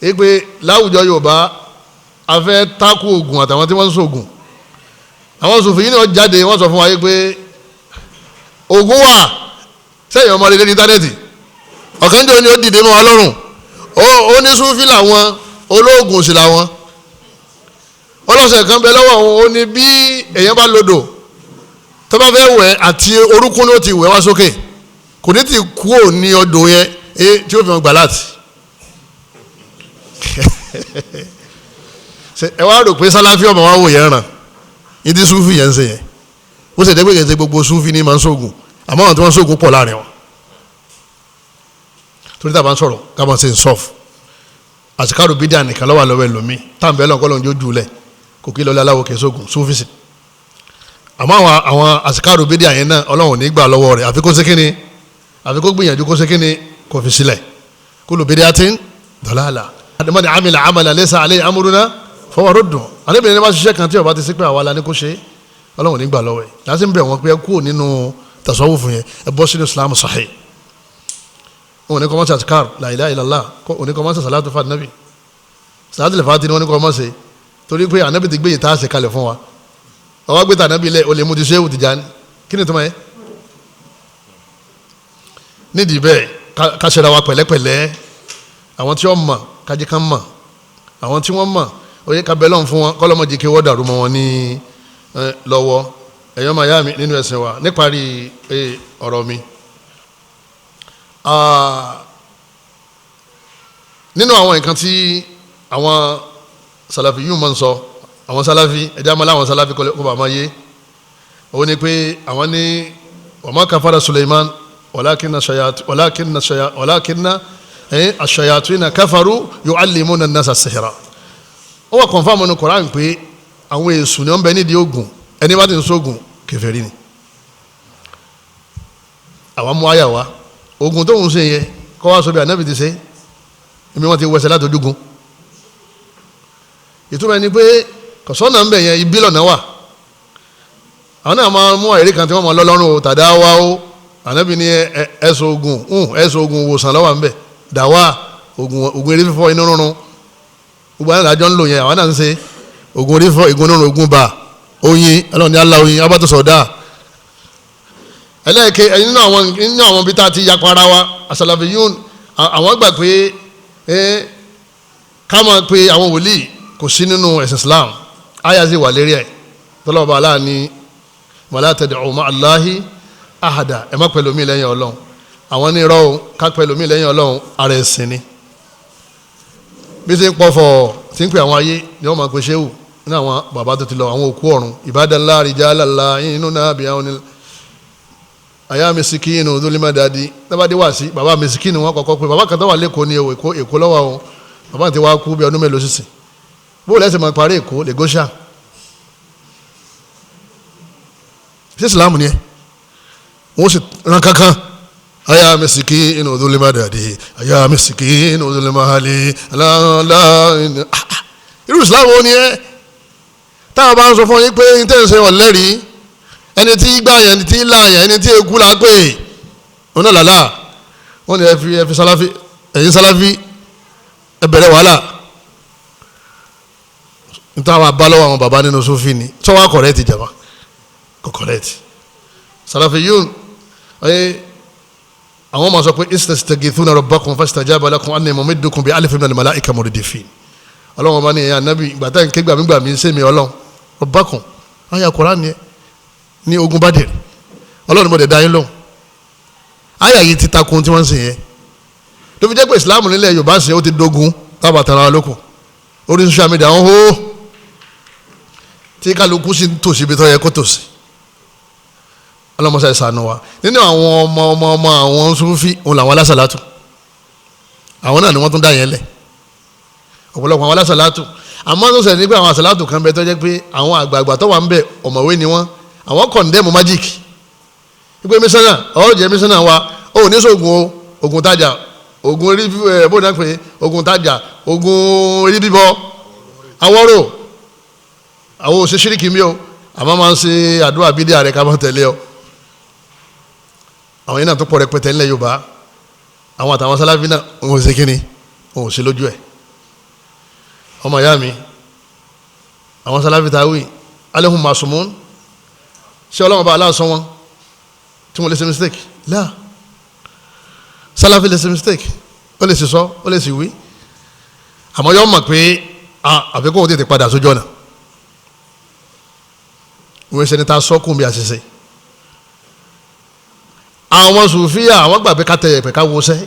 Ìpè láwùjọ Yorùbá a fẹ́ tákù oògùn àtàwọn tí wọ́n ń sògùn. Àwọn sòfin yìí ni wọ́n jáde wọ́n sọ fún wa yìí pé oògùn wà sẹ́yìn ọmọ rẹ̀ lórí íńtánẹ́ẹ̀tì. Ọ̀kan jẹ́ òní ó dìde mọ́ wa lọ́rùn, ó ní súnfì làwọn olóògùn sì làwọn. Ọlọ́sẹ̀ kan bẹ lọ́wọ́ òun, ó ní bí èèyàn bá lodò tó bá fẹ́ wẹ̀ àti orúnkún ló ti wẹ̀ wá sókè, kò ní ti kú ò ní ọdọ̀ yẹn tí ó fi hàn gbà láti. Ẹ wá rò pé sálàfí ọmọ wa wò yẹn ràn ní ti súnfì yẹn ń ṣe yẹn. Ó sì dẹ́gbẹ̀gẹ̀ ṣe gbogbo súnfì ní máa ń sóògùn, àmọ́ àwọn tí wọ́n sóògùn pọ̀ láàrin wọn. Torí tàbá ń sọ̀rọ̀ ká máa ṣe ń sọ́ọ̀fù àsìkárò bídíà nìkan lọ́wọ́ àlọ́wọ́ ẹlòmíì táǹbẹ̀ lọ́n kọ́lọ́n jó jùlẹ̀ kò kí lọ́lẹ́ aláwọ̀ kì í sóògùn súnfìsì. Àmọ́ àwọn àsìkárò bídíà yẹn náà Ọlọ́run ò ní gbà lọ́wọ́ rẹ̀, àfi kó ṣe kíni, àfi kó gbìyànjú kó ṣe kíni, kó fi sílẹ̀. Kulu bid'atin dalalah. Man amila amalan laysa alayhi amruna fahuwa raddun. Àlébìnrin bá ṣiṣẹ́ kan tí ó bá ti sí pé àwa la ní kó ṣe, Ọlọ́run ò ní gbà lọ́wọ́ ẹ̀. Láti ń bẹ̀ wọ́n pé ẹ kúrò nínú tasawufu yẹn, ẹ bọ́ sínú Islam sahih. Wọn ní kọ́ mọ́ sí àtikár la ilaha illallah, wọn ní kọ́ mọ́ sí salatu fa nabi, salatu lè fa ti ni wọn ní kọ́ mọ́ sí, torí pé ànábì ti gbé yìí tá a ṣe kalẹ̀ fún wa. Ọwọ́ gbé tànábì lẹ̀ o lè mú ti ṣéwù Tìjàní, kí ni tó máa yẹ? Nídìí bẹ́ẹ̀ ká ṣe ra wa pẹ̀lẹ́pẹ̀lẹ́. Àwọn tí wọ́n mọ̀ kájí kan mọ̀, àwọn tí wọ́n mọ̀ oyè ká bẹ́lọ̀ fún wọn kọ́lọ́mọdé kí wọ́n dàrú mọ́ wọn ní lọ́wọ́. Ẹ̀yọ́ máa yá mi nínú ẹ̀sìn wa níparí ọ̀rọ̀ mi. Nínú àwọn nǹkan tí àwọn sàlàfí yìí máa ń sọ, àwọn sàlàfí ẹ̀jẹ̀ àmọ́ láwọn sàlàfí kọ́ bá máa yé, òun ni pé àwọn ní wa ma kafara Suleiman walakinna ash-shayatina kafaru yu'allimuna an-nasa as-sihra. Ó wà kọ̀nfàmù ní Kùránì pé àwọn èṣù ni wọ́n bẹ nídìí ogun, ẹni bá ti ń sógun kèfèrí ni. Àwọn mú àyà wa ogun tó ń ṣe yẹ kọ́ wá sọ bí ànábì ti ṣe, èmi wọ́n ti wẹsẹ̀ láti ojúgun. Ìtumọ̀ ẹni pé kọ̀sọ́nà ń bẹ̀ yẹn ibi lọ́nà wà. Àwọn náà máa mú àìrí kan tí wọ́n máa lọ́lọ́rùn o tàdá wá o, ànábì ní ẹ̀sọ̀ ogun ẹ̀sọ̀ ogun wòsàn lọ́wọ́ ń bẹ̀ dàwa ogun eré fífọ́ inú rúnrún gbogbo àwọn àjọ ń lò yẹn, àwọn náà ń ṣe ogun eré fífọ́ igun rúnrún ogun bá oyin ọlọ́run ní alá oyin abátọ̀sọ̀dá. Ẹlẹ́ẹ̀kẹ́ nínú àwọn ibi tá a ti yapa ara wa àsàlàfíyún Àwọn gbà pé ká máa pe àwọn wòlíì kò sí nínú ẹ̀sìn Islam. Àyà sì wà lérí ẹ̀ tọ́lọ́mọba aláàní wala tad'u ma'a Allahi ahada, ẹ má pẹ̀lú mi lẹ́yìn Ọlọ́run. Àwọn ní irọ́ o, ká pẹ̀lú mi lẹ́yìn Ọlọ́run ara ẹ̀sìn ni. Bí ṣe ń pọ̀fọ̀ tí ń pè àwọn ayé ni wọ́n máa pe ṣéwù ní àwọn bàbá tó ti lọ, àwọn òkú ọ̀run ibadallah rijalallah inú náà bí àwọn àyà misikinu dúlímọ̀dádì tábàdé wà sí bàbá misikinu wọn kọ́kọ́ pé bàbá kan tó wà lẹ́kọ̀ọ́ ni Èkó lọ́wọ́ o, bàbá ti wá kú bí ọdún mélòó sísìn, bó lẹ́sẹ̀ máa parí Èkó Lagos. Ṣé Islam ni ẹ? Wọ́n sì ran kankan aya misikinu dúlímọ̀dádì aya misikinu dúlímọ̀hálì aláǹlá. Irú Islam wo ni ẹ? Táwọn bá ń sọ fún yín pé ní tẹ̀sán ọ̀lẹ́rìí, ẹni tí gbà yẹn, ẹni tí là yẹn, ẹni tí eku là ń pè ọ̀nà làlá wọ́n ní ẹ fi sáláfí, ẹ̀yin sáláfí ẹ bẹ̀rẹ̀ wàhálà. Níta wà bá lọ́wọ́ àwọn bàbá nínú sófin ni sọ́wọ́ kọ̀rẹ́ẹ̀tì jàmbá kò kọ̀rẹ́ẹ̀tì. Sáláfí yóò ẹ àwọn máa sọ pé istastaghithuna rabbakum fastajaba lakum anni mumiddukum bi alifin minal malaika murdifin. Ọlọ́run ọba ní ẹ̀yà nábì gbàtà ń ké gbàmígbàmí ń sèmi Ọlọ́run rabbakum àyà Kùránì ẹ̀ ní ogun Badr, Ọlọ́run bọ̀dẹ̀ dá yín lóhùn. Àyà yìí ti takun tí wọ́n ń sìn yẹn tó fi jẹ́ pé Islam nílẹ̀ Yorùbá ṣe ó ti dogun tábà tara lókun orí social media ń hó tí kálukú sì ń tòsí ibi tó yẹ kó tòsí. Ọlọ́mọṣẹ́ ìsànù wa nínú àwọn ọmọ ọmọ ọmọ àwọn Sufi òun làwọn alásàlátù, àwọn náà ni wọ́n tún dá yẹn lẹ̀ ọ̀pọ̀lọpọ̀ àwọn alásàlátù. Àmọ́ tó ṣẹlẹ̀ nígbà àwọn àsàlátù kan bẹ tó jẹ́ pé àwọn àgbààgbà tó wà ń bẹ ọ̀mọ̀wé ni wọ́n, àwọn kọ̀ǹdẹ́mù májíìkì wípé mísánà ọ̀rọ̀ jẹ́ mísánà wa ó ní sóògùn o, ògùn tajà, ògùn orí ẹ̀ bó dáa pé ògùn tajà, ògùn orí bíbọ, awọ́rò, àwọn òṣè ṣíríkì mi o, àmọ́ máa ń ṣe àdúrà bídíà rẹ̀ ká máa tẹ̀lé ọ. Àwọn yẹn náà tó pọ̀ rẹpẹtẹ ńlẹ̀ Yorùbá, àwọn àtàwọn sáláfì náà òun ò ṣe kíni, òun ò ṣe lójú ẹ̀. Ọmọ ìyá mi, àwọn sáláfì tá a wí alehun masumun, ṣé Ọlọ́run bá aláàsọ wọn tí wọ́n lè ṣe mistake? Láà, sáláfì lè ṣe mistake, ó lè sì sọ, ó lè sì wí, àmọ́ yọ mọ̀ pé àfikún òun tètè padà sójú ọ̀nà. Wọ́n ṣe ni ta sọ́kùn bí àṣìṣe. Àwọn sùfíà àwọn gbà pé ká tẹ ẹ̀pẹ̀ ká wọṣẹ́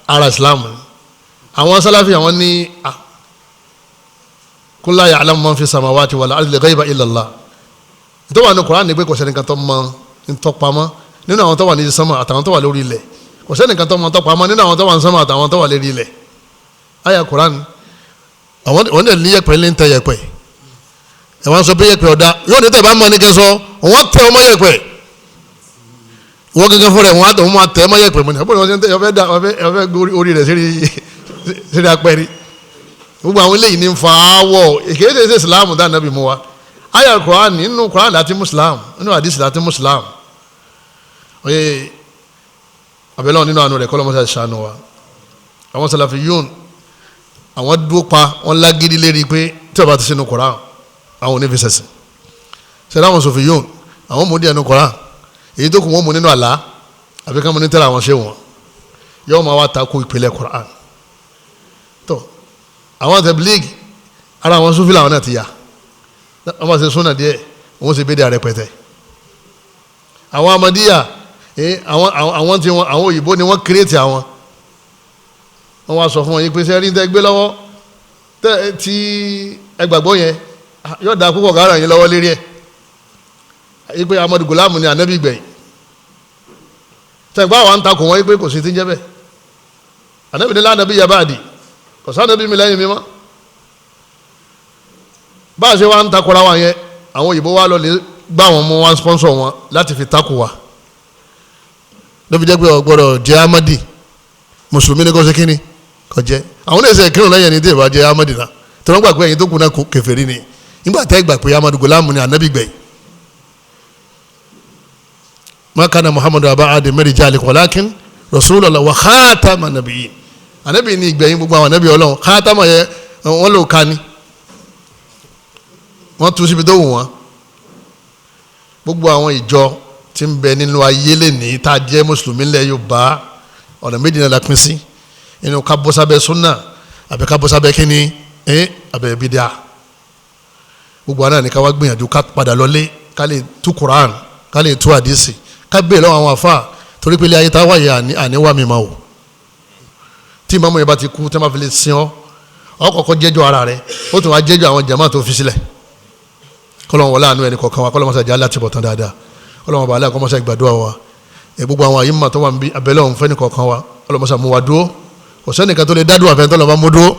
ara Islam. Àwọn sáláfì àwọn ní kul la ya'lamu man fi samawati wal ardi ghayba illa Allah. Tó wà ní Kùránì ní pé kò sẹ́nìkan tó mọ ntọ́pamọ́ nínú àwọn tó wà ní sánmà àtàwọn tó wà lórí ilẹ̀, kò sẹ́nìkan tó mọ ntọ́pamọ́ nínú àwọn tó wà ní sánmà àtàwọn tó wà lórí ilẹ̀. Àyà Kùránì àwọn wọ́n dẹ̀ ní yẹ̀pẹ̀ ní tẹ yẹ̀pẹ̀, ẹ̀ wọ́n sọ pé yẹ̀pẹ̀ ọ̀dà yóò ní tẹ̀ bá mọ ní kẹsọ wọ́n tẹ ọmọ yẹ̀pẹ̀ wọ́n gẹ́gẹ́ fún rẹ̀ wọ́n á tẹ̀ ọmọ yẹ̀pẹ̀ mọ́ ni àbúrò wọn tẹ ọfẹ́ da ọfẹ́ orí rẹ̀ sírí apẹ́rí. Gbogbo àwọn eléyìí ní ń fa áwọ̀ èkéde ṣe Islam dá nàbì mú wa. Àyà Kùránì nínú Kùránì láti Muslim, nínú àdìsí láti Muslim. Oye abẹ́lẹ́ nínú àánú rẹ̀ kọ́lọ́mọ́sá ṣàánú wa. Àwọn Salafiyun àwọn dúró pa wọn lágídí lérí pé tí ọba ti sínú Kùránì àwọn ò ní fi ṣẹ̀sìn. Ṣẹlẹ̀ àwọn Sufiyun àwọn mú díẹ̀ nínú Kùránì, èyí tó kù wọ́n mú nínú àlá àbí ká mú ní tẹ́lẹ̀ àwọn ṣé wọn yóò máa wá takò ìpìlẹ̀ Kùránì. Tó àwọn Tabligh ara àwọn Sufi làwọn náà ti yà, wọ́n bá ṣe súnà díẹ̀ wọ́n ṣe bédè rẹpẹtẹ. Àwọn Ahmadiyya àwọn tí wọn àwọn òyìnbó ni wọ́n kírètì àwọn, wọ́n wá sọ fún wọn yìí pé sẹ́rí tẹ́ gbé lọ́wọ́ tí ẹ gbàgbọ́ yẹn yóò dáa púpọ̀ kára yín lọ́wọ́ lérí ẹ̀ yìí pé Ahmadu Ghulam ni ànábì gbẹ̀yìn. Tẹ̀gbọ́n àwọn ń takò wọ́n yìí pé kò sí ti ń jẹ́ bẹ́ẹ̀, ànábì ní lánàbí yabáàdì kò sànábì mi lẹ́yìn mi mọ́. Bá a ṣe wá ń takora wa yẹn, àwọn òyìnbó wa lọ lè gbá wọn mú wọn sponsor wọn láti fi takò wa. Ló fi jẹ́ pé ó gbọ́dọ̀ jẹ́ Ahmadi, mùsùlùmí ni kò ṣe kíni kò jẹ́. Àwọn lè ṣe kírun lẹ́yìn ẹni tí ìbá jẹ́ Ahmadi náà, tí wọ́n gbà pé ẹ̀yin tó kù náà kèfèrí ni nígbà tẹ́ gbà pé Ahmadu Ghulam ni ànábì gbẹ̀yìn. Ma kana Muhammadu aba ahadin min rijalikum walakin rasulullah wa khataman nabiyyin. Ànábì ni ìgbẹ̀yìn gbogbo àwọn ànábì Ọlọ́run, khatama yẹ wọ́n lò ká ni wọ́n tú síbi tó wù wọ́n. Gbogbo àwọn ìjọ tí ń bẹ nínú ayé lẹ́nìí tá a jẹ́ mùsùlùmí lẹ́ Yorùbá, ọ̀nà méjì náà la pín sí. Inú ká bọ́ sábẹ́ súnà àbí ká bọ́ sábẹ́ kínní àbẹ̀ bídíà. Gbogbo àná ni ká wá gbìyànjú ká padà lọlé, ká lè tú Quran, ká lè tú àdìsí, ká bèè lọ́wọ́ àwọn àfa, torí pé ilé ayé tá a wáyé àníwá mi máa wò. Tí ìmáàmù yẹn bá ti kú, tí wọ́n bá fi lè sin ọ́, ọ kọ́kọ́ jẹ́jọ́ ara rẹ̀, ó tún wá jẹ́jọ́ àwọn jàmáà tó fi sílẹ̀. Kọ́lọ́n wọlé àánú ẹni kọ̀ọ̀kan wa, kọ́lọ́n mọ́sá jẹ́ aláàtì bọ̀tán dáadáa, kọ́lọ́n wọlé àkọ́ mọ́sá ìgbàdúrà wa. Gbogbo àwọn àyè mọ̀ tó wà níbi abẹ́lẹ́ òun fẹ́ni kọ̀ọ̀kan wa, kọ́lọ́n mọ́sá mú wa dúró. Kò sẹ́nìkan tó lè dádúrà fẹ́ tọ́lọ́ bá mú dúró.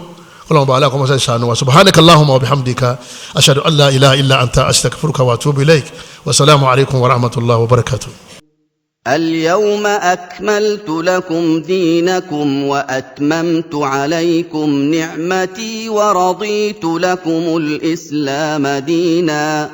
Kọ́lọ́n wọlé àkọ́ mọ́sá ìṣàánú wa. Subhanaka Allahumma wa bihamdika, ashhadu an la ilaha illa anta, astaghfiruka wa atubu ilayk. Wa salaamu alaykum wa rahmatullahi wa barakatuh. اليوم اكملت لكم دينكم واتممت عليكم نعمتي ورضيت لكم الاسلام دينا.